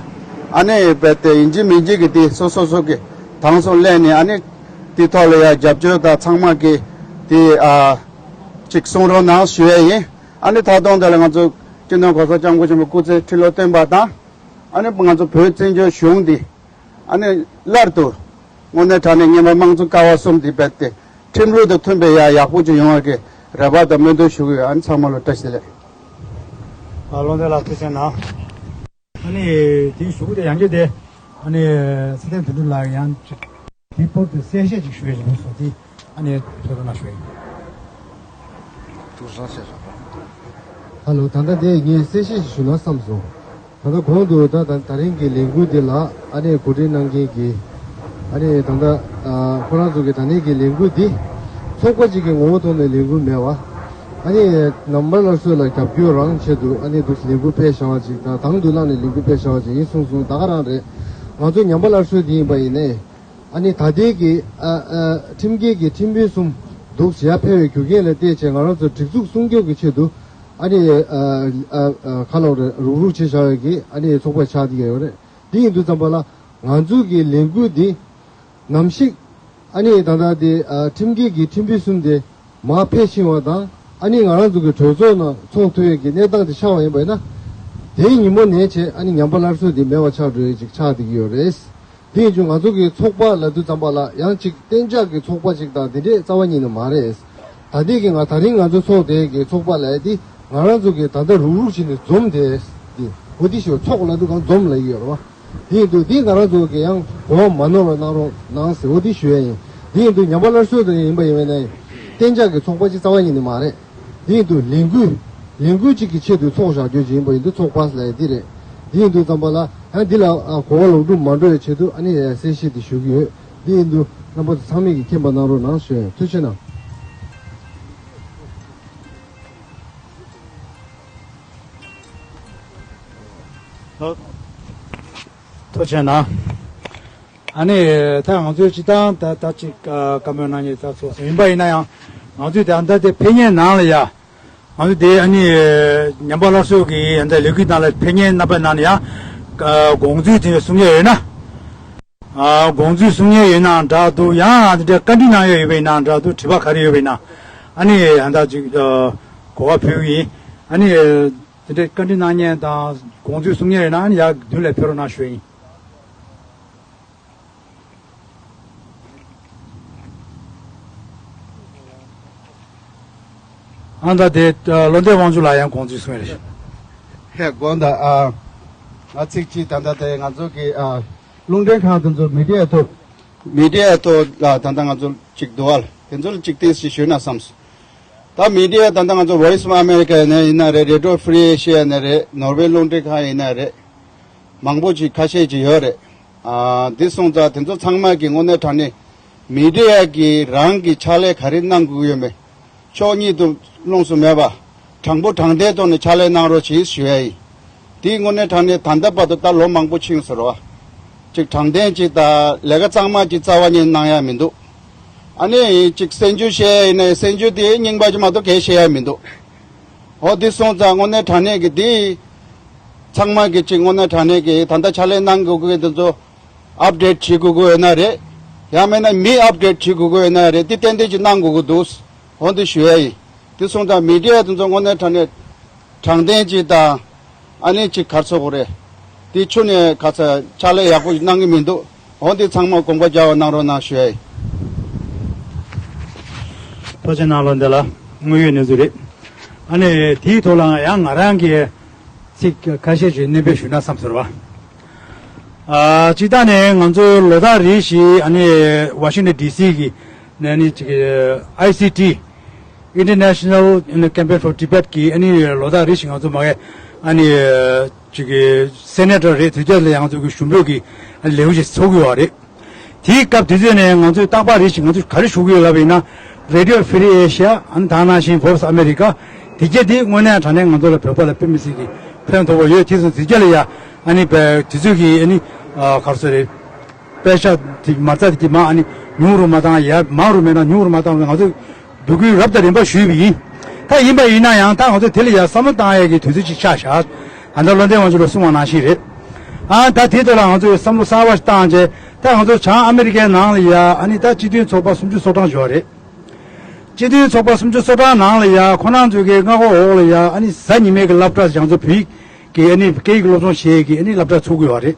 ཨ་ནི་རྦད་དེ་ཡིན་གཅིག་མིན་གཅིག་གི་དེ་སོ་སོ་སོ་གི་དྭངས་སུ་སླེབས་ནས་ཨ་ནི་དེ་ཐོག་ལ་ཡ་རྒྱབ་སྐྱོར་དང་ཚང་མ་གི་དེ་ཨ་ཅིག་གསུང་རོགས་གནང་ཞུ་ཡས་ཡིན། ཨ་ནི་ད་དུང་དེ་ལ་ང་ཚོ་སྤྱི་ནོར་གོང་ས་སྐྱབས་མགོན་ཆེན་པོ་སྐུ་ཚེ་ཁྲི་ལོ་བརྟན་པ་དང་། ཨ་ནི་ང་ཚོ་བོད་བཙན་བྱོལ་གཞུང་འདི་ཨ་ནི་སླར་དུ་དངོས་གནས་དྲང་གནས་སྔོན་མ་དམངས་གཙོ་ཀ་བ་གསུམ་འདི་རྦད་དེ་ཁྲིམས་ལུགས་དང་མཐུན་པའི་ཡ་ཡག་པོ་ཅིག་ཡོང་བ་གི་རེ་བ་དང་སྨོན་འདུན་ཞུ་གི་ཡོད། ཨ་ནི་ཚང་མ་ལ་བཀྲ་ཤིས་བདེ་ལེགས། ཨ་བློ་བདེ་ལགས་ཐུགས་རྗེ་གནང་། ཨ་ནི་དེའི་གཞུག་གུ་དེ་ཡང་བསྐྱར་དེ་ཨ་ནི་ཚེ་བརྟན་དོན་གྲུབ་ལགས་ཡང་ཅིག་དེའི་སྐོར་དུ་གསལ་བཤད་ཅིག་ཞུ་ཡ་ཡིན་སོ། དེ་ཨ་ནི་ཐོས་རོགས་གནང་ཞུ་ཡ་ཡིན། ཐུགས་བསམ་བཞེས་སོང་། ཧ་ལོ། ད་ལྟ་དེ་ངས་གསལ་བཤད་ཞིག་ཞུ་ན་བསམ་སོང་། ད་ལྟ་གོང་དུ་ད་ད་ད་རིང་གི་ལས་འགུལ་འདི་ལ་ཨ་ནི་གོ་སྒྲིག་གནང་མཁན་གྱི་ཨ་ནི་ད་ལྟ་ཨ་ཁོ་རང་ཚོ་གི་ད་ནས་ཀྱི་ལས་འགུལ་འདི་ཚོགས་པ་གཅིག་གི་ངོ་བོ་ཐོག་ནས་ལས་འགུལ་མེད་པ། ཨ་ནི་རྣམ་པ་སླར་གསོ་ལ་རྒྱབ་སྐྱོར་རང་ཆེད་དུ་ཨ་ནི་འདུག་ལས་འགུལ་སྤེལ་བཞག་པ་ཅིག་དང་དང་དུ་བླངས་ནས་ལས་འགུལ་སྤེལ་བཞག་པ་ཅིག་ཡིན་གསུངས་སོང་། ད་ག་རང་རེད། ང་ཚོ་ཉམས་པ་སླར་གསོ་འདི་ཡིན་པ་ཡིན་ནའི། ཨ་ནི་ད་ལྟའི་གི་ཨ་ཨ་ཁྲིམས་འགལ་གྱི་ཁྲིམས་དཔོན་གསུམ་འདུག་བྱེད་ཡ་ཕེབས་པའི་རྒྱུ་རྐྱེན་ལ་བལྟས་བྱས་ང་རང་ཚོ་སྒྲིག་འཛུགས་སྲུང་སྐྱོབ་ཀྱི་ཆེད་དུ་ཨ་ནི་ཨ་ཨ་ཨ་ག་ལབ་རེད། རུག་རུག་བྱས་བཞག་ཡ་གི་ཨ་ནི་ཚོགས་པ་ཆགས་བསྡད་ཡོད་རེད། འདི་ཡིན་དུས་ཙམ་པ་ལ་ང་ཚོ་གི་ལས་འགུལ་འདི་ནམ་ཞིག་ཨ་ནི་ད་ལྟ་དེ་ཨ་ཁྲིམས་འགལ་གྱི་ཁྲིམས་དཔོན་གསུམ་དེ་མར་ཕེབས་ཕྱིན་པ་དང་ཨ་ནི་ང་རང་ཚོ་གི་གྲོས་ཚོགས་ནང་ཚོགས་ཐུབ་ཡ་གི་གནས་སྟངས་དེ་ཆགས་པ་ཡིན་པ་ཡིན་ན། དེའི་ཉིན་མོ་ནས་བྱས་ཨ་ནི་ཉམས་པ་སླར་གསོ་འདི་མེད་པ་ཆགས་འགྲོ་ཡས་ཅིག་ཆགས་བསྡད་ཀྱི་ཡོད་རེད། དེ་ཡིན་དུས་ང་ཚོ་གི་ཚོགས་པ་ལབ་དུས་ཙམ་པ་ལ་ཡང་ཅིག་གཏན་འཇགས་ཀྱི་ཚོགས་པ་ཅིག་དང་དེ་འདྲས་རྩ་བ་ཉིད་ནས་མ་རེད། ད་ལྟའི་གི་ང་ད་རིང་ང་ཚོ་ཚོགས་དེ་གི་ཚོགས་པ་ལབ་ཡས་དེ་ང་རང་ཚོ་གི་ད་ལྟ་རུག་རུག་བྱས་ནས་འཛོམས་དེ་དེ་འོ་དེ་ཞིག་ཚོགས་ལབ་དུས་གང་འཛོམས་ལབ་ཀྱི་ཡོད་རེད་བ། དེ་ཡིན་དུས་དེ་ང་རང་ཚོ་གི་ཡང་གོ་བ་མ་ནོར་བ་གནང་རོགས་གནང་ཟེར་འོ་དེ་ཞུ་ཡས་ཡིན། དེ་ཡིན་དུས་ཉམས་པ་སླར་གསོ་དེ་ཡིན་པ་ཡིན་པ་ན་ཡང་གཏན་འཇགས་ཀྱི་ཚོགས་པ་ཅིག་རྩ་བ་ཉིད་ནས་མ་རེད། དེ་ཡིན་དུས་ལས་འགུལ། ལས་འགུལ་གཅིག་གི་ཆེད་དུ་ཚོགས་བཞག་རྒྱུ་ཅིག་ཡིན་པ་ཡིན་དུས་ཚོགས་པ་ལབ་ཡས་འདི་རེད། དེ་ཡིན་དུས་ཙམ་པ་ལ་ཡང་འདི་ལ་ཨ་གོ་བ་ལོག་སྒྲུབ་མ་འགྲོ་བའི་ཆེད་དུ་ཨ་ནི་གསལ་བཤད་འདི་ཞུ་གི་ཡོད། དེ་ཡིན་དུས་རྣམ་པ་ཚོ་ཚང་མས་ཀྱིས་མཁྱེན་པ་གནང་རོགས་གནང་ཞུ་ཡ་ཡིན། ཐུགས་རྗེ་གནང་། ཐུགས་རྗེ་གནང་། ཨ་ནི་ད་ང་ཚོའི་སྤྱི་བཏང་ད་ད་ཅིག་ཨ་བཀའ་མོལ་གནང་མཁན་ད་ཚོགས་ཡིན་པ་ཡིན་ན་ཡང་ང་ཚོས་ད་ལྟ་དེ་ཕེབས་མཁན་ནང་ལ་ཡ་ང་ཚོ་དེ་ཨ་ནི་ཉམས་པ་སླར་གསོ་གི་ད་ལྟ་ལས་འགུལ་ནང་ལ་ཕེབས་མཁན་རྣམ་པ་ནང་ལ་ཡ་དགོངས་ཚུལ་དེ་གསུང་མཁན་ཡོད་ན་ཨ་དགོངས་ཚུལ་གསུང་མཁན་ཡོད་ན་འདྲ་འདུག་ཡང་ཨ་དེ་འདྲ་བཀའ་འདྲི་གནང་ཡ་ཡོད་པ་ཡིན་ན་འདྲ་འདུག་དྲི་བ་ག་རེ་ཡོད་པ་ཡིན་ན་ཨ་ནི་ད་ལྟ་ཅིག་གོ་བ་ཕུལ་གི་ཡིན། ཨ་ནི་དེ་འདྲ་བཀའ་འདྲི་གནང་མཁན་དང་དགོངས་ཚུལ་གསུང་མཁན་ཡོད་ན་ཨ་ནི་ཡ་མདུན་ལ་ཕེབས་རོགས་གནང་ཞུ་ཡ་ཡིན། ཨང་། ད་དེ་བློ་འདས་དབང་ཕྱུག་ལགས་ཡང་དགོངས་ཚུལ་གསུང་ཡ་རེད། ཧེ་དགོངས་དག་ཨ། ང་ཚིག་གཅིག་ད་ལྟ་དེ་ང་ཚོ་གི་ཨ་རླུང་འཕྲིན་ཁང་དེ་ཚོ་མི་ཌི་ཡ་ཐོག་མི་ཌི་ཡ་ཐོག་ལ་ད་ལྟ་ང་ཚོ་གཅིག་འདུག་ཨ། དེ་ཚོ་ལ་གཅིག་ཏིས་ཞིག་ཞུས་ན་བསམས་སོང་། ད་མི་ཌི་ཡ་ད་ལྟ་ང་ཚོ་Voice of America་ནས་ཡིན་ན་རེད། Radio Free Asia་ནས་རེད། ནོར་ཝེ་རླུང་འཕྲིན་ཁང་ཡིན་ན་རེད། མང་པོ་ཅིག་ཁ་ཤས་ཅིག་ཡོད་རེད། ཨ་འདི་སོང་ཙང་དེ་ཚོ་ཚང་མ་གི་དངོས་གནས་དྲང་གནས་མི་ཌི་ཡ་གི་རང་གི་ཕྱག་ལས་ག་རེ་གནང་དགོས་ཡོད་མེད་ཕྱོགས་གཉིས་དུ་ལོངས་སུ་མེད་པ་དྲང་པོ་དྲང་བདེན་ཐོག་ནས་ཕྱག་ལས་གནང་རོགས་གྱིས་ཞུ་ཡ་ཡིན། དེ་དངོས་གནས་དྲང་གནས་ད་ལྟ་བར་དུ་ད་ལོ་མང་པོ་ཕྱིན་སོང་རེད་བ། ཅིག་དྲང་བདེན་ཅིག་དང་ལས་ཀ་གཙང་མ་ཅིག་རྩ་བ་ཉིད་གནང་ཡ་མི་འདུག་ཨ་ནི་ཅིག་གསར་འགྱུར་བཤད་ཡ་ཡིན་ན་གསར་འགྱུར་དེ་རྙིང་པ་ཅིག་མ་གཏོགས་གལ་བཤད་ཡ་མི་འདུག་འོ་འདི་སོང་ཙང་དངོས་གནས་དྲང་གནས་ཀྱི་འདི་ཚང་མ་གི་ཅིག་དངོས་གནས་དྲང་གནས་ཀྱི་ད་ལྟ་ཕྱག་ལས་གནང་དགོས་ཀྱི་དེ་ཚོ་ཨབ་ཌེཊ་བྱེད་དགོས་ཀྱི་ཡོད་ན་རེད། ཡང་མིན་ན་མི་ཨབ་ཌེཊ་བྱེད་དགོས་ཀྱི་ཡོད་ན་རེད། འདི་ཏན་ཏན་ཅིག་གནང་དགོས་ཀྱི་འདུག་འོ་འདི་ཞུ་ཡ་ཡིན། འདི་སོང་ཙང་མི་ཌི་ཡ་དེ་ཚོ་དངོས་གནས་དྲང་གནས་དྲང་བདེན་ཅིག་དང་ཨ་ནི་ཅིག་ག་རེ་ཟེར་དགོས་རེད། འདི་ཆུ་ནས་ག་ཚ་ཕྱག་ལས་ཡག་པོ་ཞིག་གནང་གི་མི་འདུག་འོ་འདི་ཚང་མ་དགོངས་པ་རྒྱག་པ་གནང་རོགས་གནང་ཞུ་ཡ་ཡིན། ཐུགས་རྗེ་གནང་། བློ་འདས་ལགས་དངོས་ཡོད་གནས་ཚུལ་རེད། ཨ་ནི་དེའི་ཐོག་ལའང་ཡང་ང་རང་གིས་ཚིག་ཁ་ཤས་ཤིག་སྣོན་པ་ཞུས་ན་བསམ་སོང་བ། ཨ་སྤྱིར་བཏང་ནས་ང་ཚོའི་ལོ་ལྟར་རེ་བཞིན་ཨ་ནི་ཝ་ཤིང་ཊོན་ཌི་སི་གི་ནས་ཨ་ནི་ཅིག་ཨའི་སི་ཊི་International Campaign for Tibet་གི་ཨ་ནི་ལོ་ལྟར་རེ་བཞིན་ང་ཚོ་མ་གི་ཨ་ནི་ཅིག་གི་སེ་ནེ་ཊར་རེད། དེ་རྒྱ་ལ་ཡང་ང་ཚོ་གི་ཞུ་འབོད་ཀྱི་ཨ་ནི་ལས་འགུལ་ཞིག་ཚོགས་ཀྱི་ཡོད་རེད། དེའི་སྐབས་དུས་ཚོད་ནས་ང་ཚོས་རྟག་པར་རེ་བཞིན་ང་ཚོས་ག་རེ་ཞུ་གི་ཡོད་ལབ་པ་ཡིན་ན། Radio Free Asia་ཨ་ནི་ད་ནང་བཞིན་Voice of America་དེ་རྒྱ་དེ་དངོས་གནས་དྲང་གནས་ང་ཚོ་ལ་བོད་པ་ལ་དཔེ་མི་སྲིད་ཀྱི་ཕན་ཐོགས་པ་ཡོད། དེ་སོང་དེ་རྒྱ་ལ་ཡ་ཨ་ནི་དུས་ཚོད་ཀྱི་ཨ་ནི་ག་རེ་ཟེར་རེད། པད་ཤག་དེ་མ་རྩ་དེ་གི་མ་ཨ་ནི་ཉུང་རུ་མ་བཏང་ཡ་མང་རུ་མེད་ན་ཉུང་རུ་མ་བཏང་ང་ཚོས་འབོད་སྐུལ་རབ་དང་རིམ་པ་ཞུས་པ་ཡིན། ད་ཡིན་པ་ཡིན་ན་ཡང་ད་ང་ཚོ་དེ་ལ་ཡ་བསམ་བློ་བཏང་ཡ་གི་དུས་ཚོད་ཅིག་ཆགས་བཞག་ཨ་ད་བློ་ལྡན་དབང་ཕྱུག་ལ་གསུང་བ་ནང་བཞིན་རེད། ཨ་ད་དེ་ཐོག་ལ་ང་ཚོས་བསམ་བློ་གསར་བ་ཞིག་བཏང་རྗེས་ད་ང་ཚོ་བྱང་ཨ་མི་རི་ཀའི་ནང་ལ་ཡ་ཨ་ནི་ད་སྤྱི་མཐུན་ཚོགས་པ་སུམ་ཅུ་སོ་གྲངས་ཡོད་རེད། སྤྱི་མཐུན་ཚོགས་པ་སུམ་ཅུ་སོ་གྲངས་ནང་ལ་ཡ་ཁོ་རང་ཚོའི་གི་མངའ་འོག་ལ་ཡ་ཨ་ནི་གཟའ་ཉི་མའི་གི་སློབ་གྲྭ་ཞིག་ང་ཚོ་བོད་ཡིག་གི་ཨ་ནི་སྐད་ཡིག་སློབ་སྦྱོང་བྱེད་ཡས་ཀྱི་ཨ་ནི་སློབ་གྲྭ་ཚུགས་ཀྱི་ཡོད་རེད།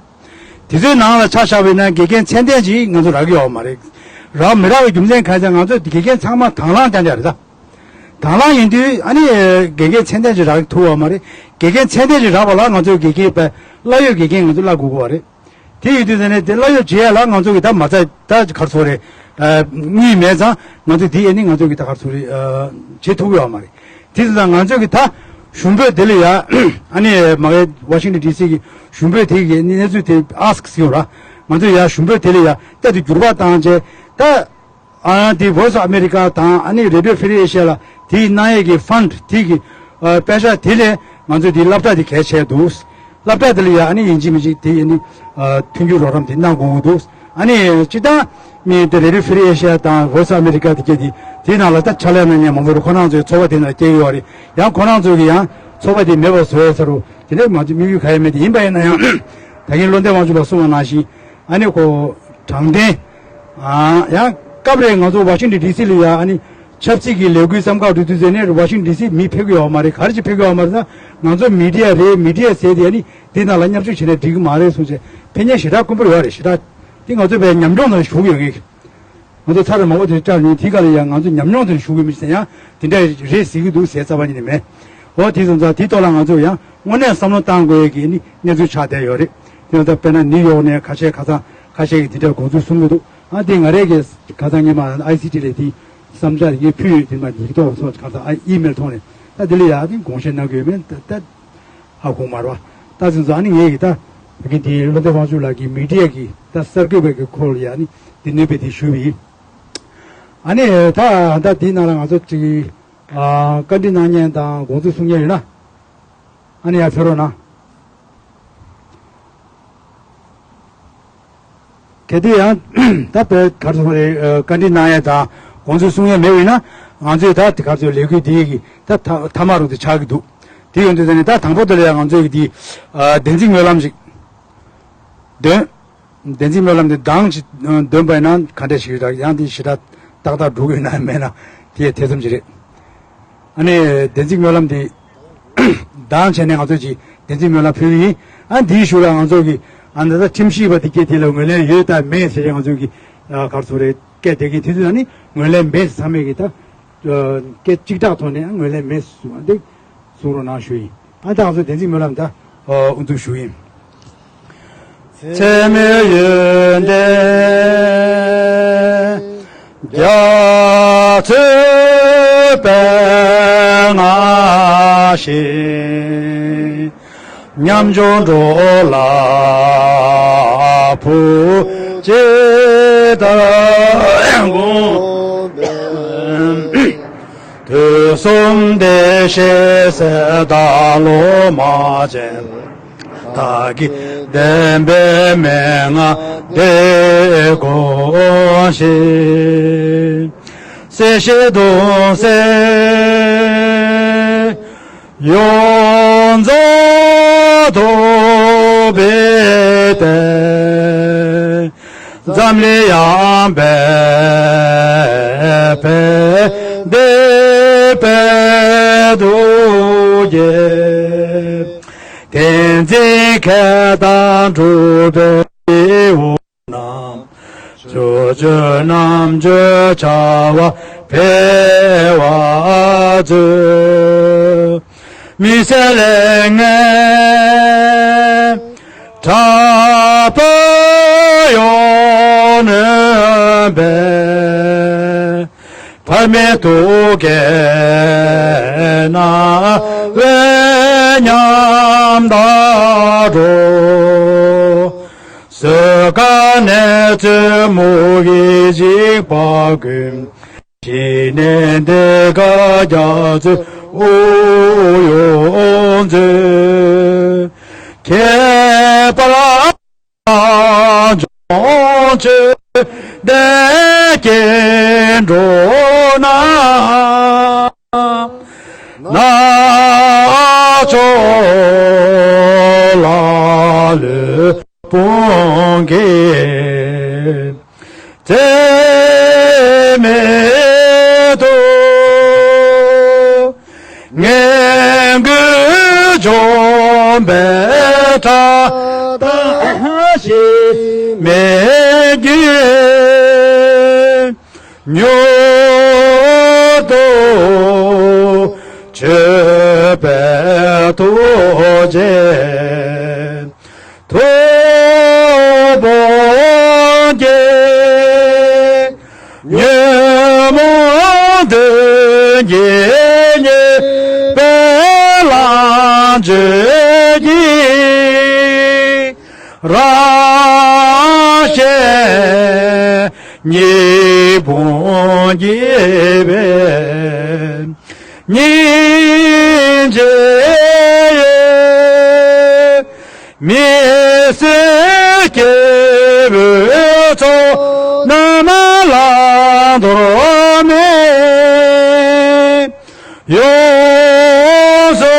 དེ་ཚོའི་ནང་ལ་ཆ་བཞག་པ་ཡིན་ན་དགེ་རྒན་ཚད་ལྡན་ཅིག་ང་ཚོ་རག་གི་ཡོད་མ་རེད། རག་མི་རག་པའི་རྒྱུ་མཚན་གང་ཡིན་ཟེར་ན་ང་ཚོ་དགེ་རྒན་ཚང་མ་དང་བླངས་རྐྱང་རྐྱང་རེད་ད། དང་བླངས་ཡིན་དུས་ཨ་ནི་དགེ་རྒན་ཚད་ལྡན་ཅིག་རག་ཐུབ་པ་མ་རེད། དགེ་རྒན་ཚད་ལྡན་ཅིག་རག་པ་ལ་ང་ཚོ་དགེ་རྒན་པའི་བླ་གཡོག་དགེ་རྒན་ང་ཚོ་བླ་དགོས་ཀྱི་ཡོད་རེད། དེ་ཡོད་དུས་ཟེར་ནས་དེ་བླ་གཡོག་བྱེད་ཡ་ལ་ང་ཚོ་གི་ད་མ་རྩ་ད་ག་རེ་ཟེར་རེད། དངུལ་མེད་ཙང་ང་ཚོ་དེ་ཨ་ནི་ང་ཚོ་གི་ད་ག་རེ་ཟེར་རེད། བྱེད་ཐུབ་ཀྱི་ཡོད་མ་རེད། དེ་ཚོ་ང་ཚོ་གི་ད་ཞུ་འབོད་དེ་ལ་ཡ་ཨ་ནི་མ་གི་ཝ་ཤིང་ཊོན་ཌི་སི་གི་ཞུ་འབོད་དེ་གི་གནས་ཚུལ་དེ་ཨེ་སི་ཀི་ཟེར་ཡོད་ར། ང་ཚོ་ཡ་ཞུ་འབོད་དེ་ལ་ཡ་ད་དེ་འགྱུར་བ་བཏང་རྗེས་ད་ཨ་དེ་Voice of America་དང་ཨ་ནི་Radio Free Asia་ལ་དེ་གནང་ཡས་ཀྱི་ཕན་ཌི་དེ་གི་པད་ཤག་དེ་ལས་ང་ཚོ་དེ་སློབ་གྲྭ་དེ་གལ་ཆེ་འདུག་སློབ་གྲྭ་དེ་ལ་ཡ་ཨ་ནི་ཡིན་གཅིག་མིན་གཅིག་དེ་ཨ་ནི་མཐུན་འགྱུར་རོགས་རམ་དེ་གནང་དགོས་ཀྱི་འདུག་ཨ་ནི་སྤྱིར་བཏང་མི་དེ་Radio Free Asia་དང་Voice of America་དེ་གྱད་དེ་དེའི་ནང་ལ་ད་ཕྱག་ལས་གནང་མཁན་མང་པོ་རེད། ཁོ་རང་ཚོའི་ཚོགས་པ་དེ་ནང་སྐྱེས་ཡོད་རེད། ཡང་ཁོ་རང་ཚོ་གི་ཡང་ཚོགས་པ་དེ་མེད་པ་བཟོ་ཡས་ཚར་རུ་དེ་འདྲའི་མ་དམིགས་ཡུལ་ག་ཡང་མེད་དེ་ཡིན་པ་ཡིན་ན་ཡང་ད་གིན་བློ་ལྡན་དབང་ཕྱུག་ལགས་གསུངས་པ་ནང་བཞིན་ཨ་ནི་ཁོ་དྲང་བདེན་ཡང་སྐབས་རེ་ང་ཚོ་ཝ་ཤིང་ཊོན་ཌི་སི་ལ་ཡ་ཨ་ནི། ཆབ་སྲིད་ཀྱི་ལས་འགུལ་བརྩམས་ཁག་འགྲོ་དུས་ཚོད་ནས་ཝ་ཤིང་ཌི་སི་མི་ཕེབས་ཀྱི་ཡོད་མ་རེད། ག་རེ་ཅིག་ཕེབས་ཀྱི་ཡོད་མ་རེད་ཟེར་ན། ང་ཚོ་མི་ཌི་ཡ་རེད། མི་ཌི་ཡ་ཟེར་དེ་ནི་དེ་ནང་ལ་མཉམ་ཞུགས་བྱས་ན་འགྲིག་གི་མ་རེད་གསུངས་བྱས། ཕན་ཉེན་ཞེ་དྲག་དཀོན་པོ་ཡོད་རེད། ཞེ་དྲག་དེ་ང་ཚོ་བའི་ཉམས་མྱོང་ནང་ཞུགས་ཡོད་ངེས། ང་ཚོ་ཚར་མང་པོ་དེ་བཅར་ནས་དེའི་སྐབས་ལ་ཡང་ང་ཚོ་ཉམས་མྱོང་དེར་ཞུགས་ཡོད་མི་ཟེར་ཡང་དེ་འདྲ་རེད་ཟེར་གྱི་འདུག་ཟེར་རྩ་བ་ཉིད་ནས་མེད། འོ་དེ་སོང་ཙང་དེའི་ཐོག་ལ་ང་ཚོ་ཡང་དངོས་གནས་བསམ་བློ་བཏང་དགོས་ཀྱི་ནི་གནས་ཚུལ་ཆགས་བསྡད་ཡོད་རེད། དེ་ཡང་ད་དཔེར་ན་ནིའུ་ཡོག་ནས་ཁ་ཤས་ཁ་སང་ཁ་ཤས་ཀྱིས་དེ་འདྲ་དགོངས་ཚུལ་གསུང་གི་འདུག་ཨ་དེ་ང་རས་ཀྱི་ཁ་སང་ངས་མ་ཨའི་སི་ཊི་ལས་དེ་བསམ་འཆར་ངས་ཕུལ་ཡོད། དེ་མ་ཡིག་ཐོག་སོགས་ཁ་སང་ཨ་ཨི་མེལ་ཐོག་ནས་ད་དེ་ལ་ཡང་དེ་དགོངས་བཞེས་གནང་གི་ཡོད་མེད་ད་ད་ཧ་གོ་མ་རེད་པ། ད་ཚུན་ཚོད་ཨ་ནི་ངས་ཀྱི་ད་ཕ་གི་དེ་བློ་བདེ་དབང་ཕྱུག་ལགས་ཀྱི་མི་ཌི་ཡ་གི་ད་གསར་འགོད་པའི་གི་སྐོར་ལ་ཡང་ནི་དེ་ནོད་པའི་དེ་ཞུས་པ་ཡིན། ཨ་ནི་ད་ད་དེའི་ནང་ལ་ང་ཚོ་ཅིག་ཨ་བཀའ་འདྲི་གནང་མཁན་དང་དགོངས་ཚུལ་གསུང་མཁན་ཡོད་ན་ཨ་ནི་ཡར་ཕེབས་རོགས་གནང་། གལ་ཏེ་ཡང་ད་བོད་གར་སོང་རེད་བཀའ་འདྲི་གནང་ཡས་དང་དགོངས་ཚུལ་གསུང་ཡས་མེད་པ་ཡིན་ན་ང་ཚོས་ད་དེ་གར་སོང་ལས་འགུལ་འདི་ཡི་གི་ད་ཐ་མ་རུ་དེ་ཆགས་ཀྱི་འདུག་དེ་ཡོང་དུས་ད་ནི་ད་དང་པོ་དེ་ལ་ཡང་ང་ཚོས་ཀྱི་དེ་བདེན་ཚིག་སྨོན་ལམ་ཞིག་འདོན། བདེན་ཚིག་སྨོན་ལམ་དེ་འདང་ཞིག་འདོན་པ་ཡིན་ན་ག་འདྲ་ཞིག་རེད། ཡང་དེ་ཞེ་དྲག་ཏག་ཏག་འགྲོ་གི་ཡོད་ན་མེད་ན་དེ་ཐེ་ཚོམ་ཞིག་རེད། ཨ་ནི་བདེན་ཚིག་སྨོན་ལམ་དེ་འདང་བྱས་ནས་ང་ཚོ་གྱིས་བདེན་ཚིག་སྨོན་ལམ་ཕུལ་གྱི་ཡིན། ཨ་འདིའི་གཞུག་ལ་ང་ཚོ་གིས་ཨ་ནི་ད་ཁྲིམས་ཞིབ་པ་དེ་སྐད་དེ་ལ་ངོས་ལེན་ཡོད་དམ་མེད་ཟེར་ཡས་ང་ཚོ་གིས་ག་རེ་ཟེར་རེད་སྐད་དེ་གི་དེ་ཚོ་ཨ་ནི་ངོས་ལེན་མེད་ཚང་མས་གི་ད་སྐད་གཅིག་གྲགས་ཐོག་ནས་ངོས་ལེན་མེད་གསུངས་ཨ་འདི་གསུང་རོགས་གནང་ཞུ་ཡིན། ཨ་ད་ང་ཚོ་བདེན་ཚིག་སྨོན་ལམ་ད་དབུ་འཛུགས་ཞུ་ཡིན། ཚད་མེད་ཡོན་ཏན་རྒྱ་མཚོའི་དཔལ་མངའ་ཞིང་། ཉམ་ཆུང་འགྲོ་ལ་ཕུགས་ཅི་ལྟར་དགོངས་པའི། དུས་གསུམ་བདེ་གཤེགས་སྲས་དང་སློབ་མ་ཆེན། བདག་གི་བདེན་པའི་མན་ངག་འདི་གོ་ཞིང་། སྲིད་ཞིའི་གདུང་སེལ་ཡོངས་རྫོགས་ཐུབ་པའི་བརྟན། འཛམ་གླིང་ཡངས་པའི་ཕན་བདེའི་དཔལ་དུ་རྒྱས། བསྟན་འཛིན་མཁས་དང་གྲུབ་པའི་དབུ་རྣམས། ཕྱོགས་བཅུའི་རྣམ་དཔྱོད་འཆར་བ་འཕེལ་བར་མཛོད། མི་ཟད་ལས་ངན་དྲག་པོ་ཡོངས་ནོན་པའི། བར་མའི་དུག་གིས་རྣ་བའི་ཉམ་ཐག་འགྲོ། གསོད་དཀའ་ནད་གཅོད་མུ་གེའི་འཇིགས་པ་ཀུན། ཞི་ནས་བདེ་དགའ་རྒྱ་མཚོའི་དབུགས་དབྱུང་མཛོད། ཁྱད་པར་སྦྱོང་ཆོས་བདེ་སྐྱིད་འགྲོ་ན། ནག་ཕྱོགས་ལ་ལུས་དཔུང་གིས། ཚད་མེད་དུ་ངན་སྐུལ་འཇོམས་པའི་ཕྲག་དང་ཞི་མི་རྒྱུད། མྱུར་དུ་ཆོད་པའི་ཐུགས་རྗེ་ཐུབ་དཔུང་གིས། ཉོན་མོངས་གདོན་བགེགས་ཉེས་པའི་ལམ་གཅོད་ཀྱི། རང་གཞན་གཉིས་ཕུང་བགྱིས་པའི། སྙིང་རྗེ་ཡིས་མི་བསད་སྐྱེ་བོའི་ཚོགས་རྣམས་བླང་དོར་མེད། ཡོངས་སུ་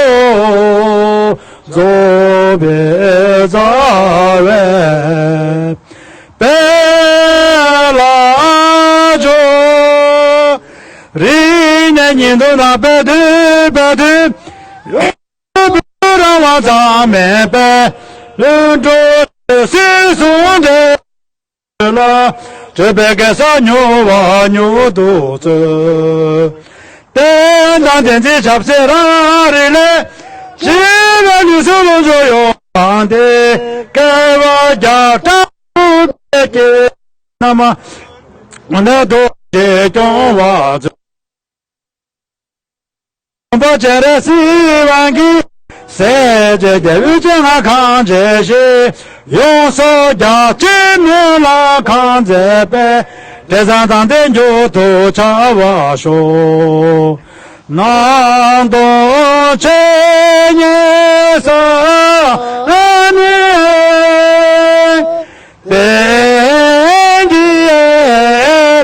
རྫོགས་པའི་རྩ་བའི་དཔལ་ལ་སྤྱོད། རིག་ ཉིད་དུ་ན་པའི་དུས་པའི་དུས། ཡོངས་སུ་རང་དབང་ཙམ་མེད་པའི་ལྷུན་གྲུབ་སྲིད་གསུམ་འབྲེལ་ལ། སྤྲོས་པའི་གེ་སར་མྱུར་བ་མྱུར་དུ་སྩོལ། རྟེན་དང་བདེན་ཚིག་ཞབས་སེན་རང་རིག་ལས། ཞི་བའི་ལུས་སུ་ལོངས་སྤྱོད་ཡོངས་བླངས་ཏེ། བསྐལ་པ་བརྒྱ་ཕྲག་འཁོར་བའི་དཀྱིལ། ན་མ་ནི་རྡོ་རྗེ་སྐྱོང་བར་མཛོད། སྟོན་པ་སྤྱན་རས་གཟིགས་དབང་གིས། སྲས་བཅས་རྒྱལ་བའི་སྤྱན་སྔར་གང་མཇལ་ཞིང་། ཡོངས་སུ་རྒྱ་ཆེའི་མོས་ལ་གང་མཛད་པའི། འབྲས་བཟང་དང་ལྡན་མྱུར་དུ་འཆར་བར་ཤོག། ནང་དུ་ཆོས་ཉན་ས་ནི། པཎ་གྱི་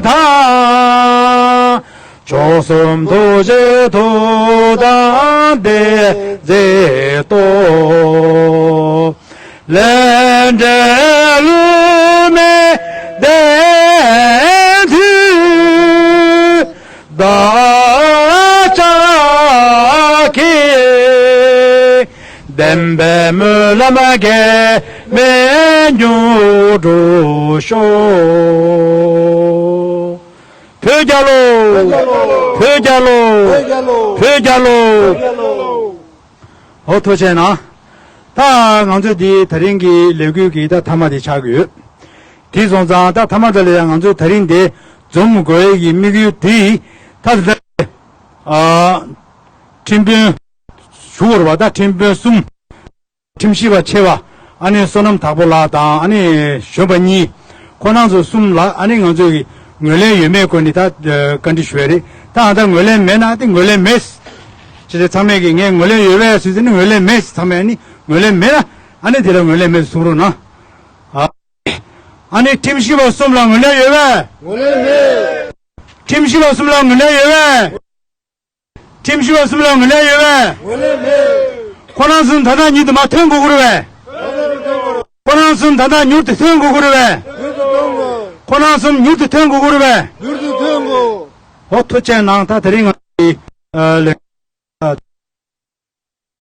ཐང་། མཆོག་གསུམ་ཐུགས་རྗེའི་མཐུ་དང་བདེན་ཚིག་སྟོབས། ལས་འབྲས་བསླུ་མེད་བདེན་མཐུས་བདག་ཅག་གི། བདེན་པའི་སྨོན་ལམ་གེགས་མེད་མྱུར་འགྲུབ་ཤོག། བོད་རྒྱལ་ལོ། བོད་རྒྱལ་ལོ། བོད་རྒྱལ་ལོ། ཨོ་ཐུགས་རྗེ་གནང་། ད་ང་ཚོ་འདི་ད་རིང་གི་ལས་འགུལ་གྱི་ད་མཐའ་མ་དེ་ཆགས་ཀྱི་ཡོད། དེ་སོང་ཙང་ད་མཐའ་མ་དེ་ལ་ཡང་ང་ཚོ་ད་རིང་འདི་འཛོམས་དགོས་ཡས་ཀྱི་དམིགས་ཡུལ་དེ་ད་ད་ཨ་ཁྲིམས་དཔོན་ཞུ་བར་བ་ད་ཁྲིམས་དཔོན་གསུམ། ཁྲིམས་ཞིབ་པ་ཆེ་བ་ཨ་ནི་བསོད་ནམས་དྭགས་པོ་ལགས་དང་ཨ་ནི་གཞོན་པ་གཉིས། ཁོ་རང་ཚོ་གསུམ་ལ་ཨ་ནི་ང་ཚོས་ཀྱི་ངོས་ལེན་ཡོད་མེད་སྐོར་ནས་ད་བཀའ་འདྲི་ཞུ་ཡ་རེད། ད་ཨ་ད་ངོས་ལེན་མེད་ན་དེ་ངོས་ལེན་མེད། ཅེས་ཚང་མས་ཀྱི་ངས་ངོས་ལེན་ཡོད་པས་ཟེར་ནས་ངོས་ལེན་མེད་ཚང་མས་ཨ་ནི་ངོས་ལེན་མེད་ན་ཨ་ནི་དེ་ལ་ངོས་ལེན་མེད་གསུང་རོགས་གནང་། ཨ་ནི་ཁྲིམས་ཞིབ་པ་གསུམ་ལ་ངོས་ལེན་ཡོད་པས། ངོས་ལེན་མེད། ཁྲིམས་ཞིབ་པ་གསུམ་ལ་ངོས་ལེན་ཡོད་པས། ཁྲིམས་ཞིབ་པ་གསུམ་ལ་ངོས་ལེན་ཡོད་པས། ངོས་ལེན་མེད། ཁོ་རང་གསུམ་ད་ལྟ་མྱུར་དུ་མ་ཐོན་དགོས་ཀྱི་རེད་པས། ཁོ་རང་གསུམ་ད་ལྟ་མྱུར་དུ་ཐོན་དགོས་ཀྱི་རེད་པས། ཁོ་རང་གསུམ་མྱུར་དུ་ཐོན་དགོས་ཀྱི་རེད་པས། ཨོ་ཐུགས་རྗེ་གནང་། ད་དེ་རིང་ང་ཚོའི་ལས་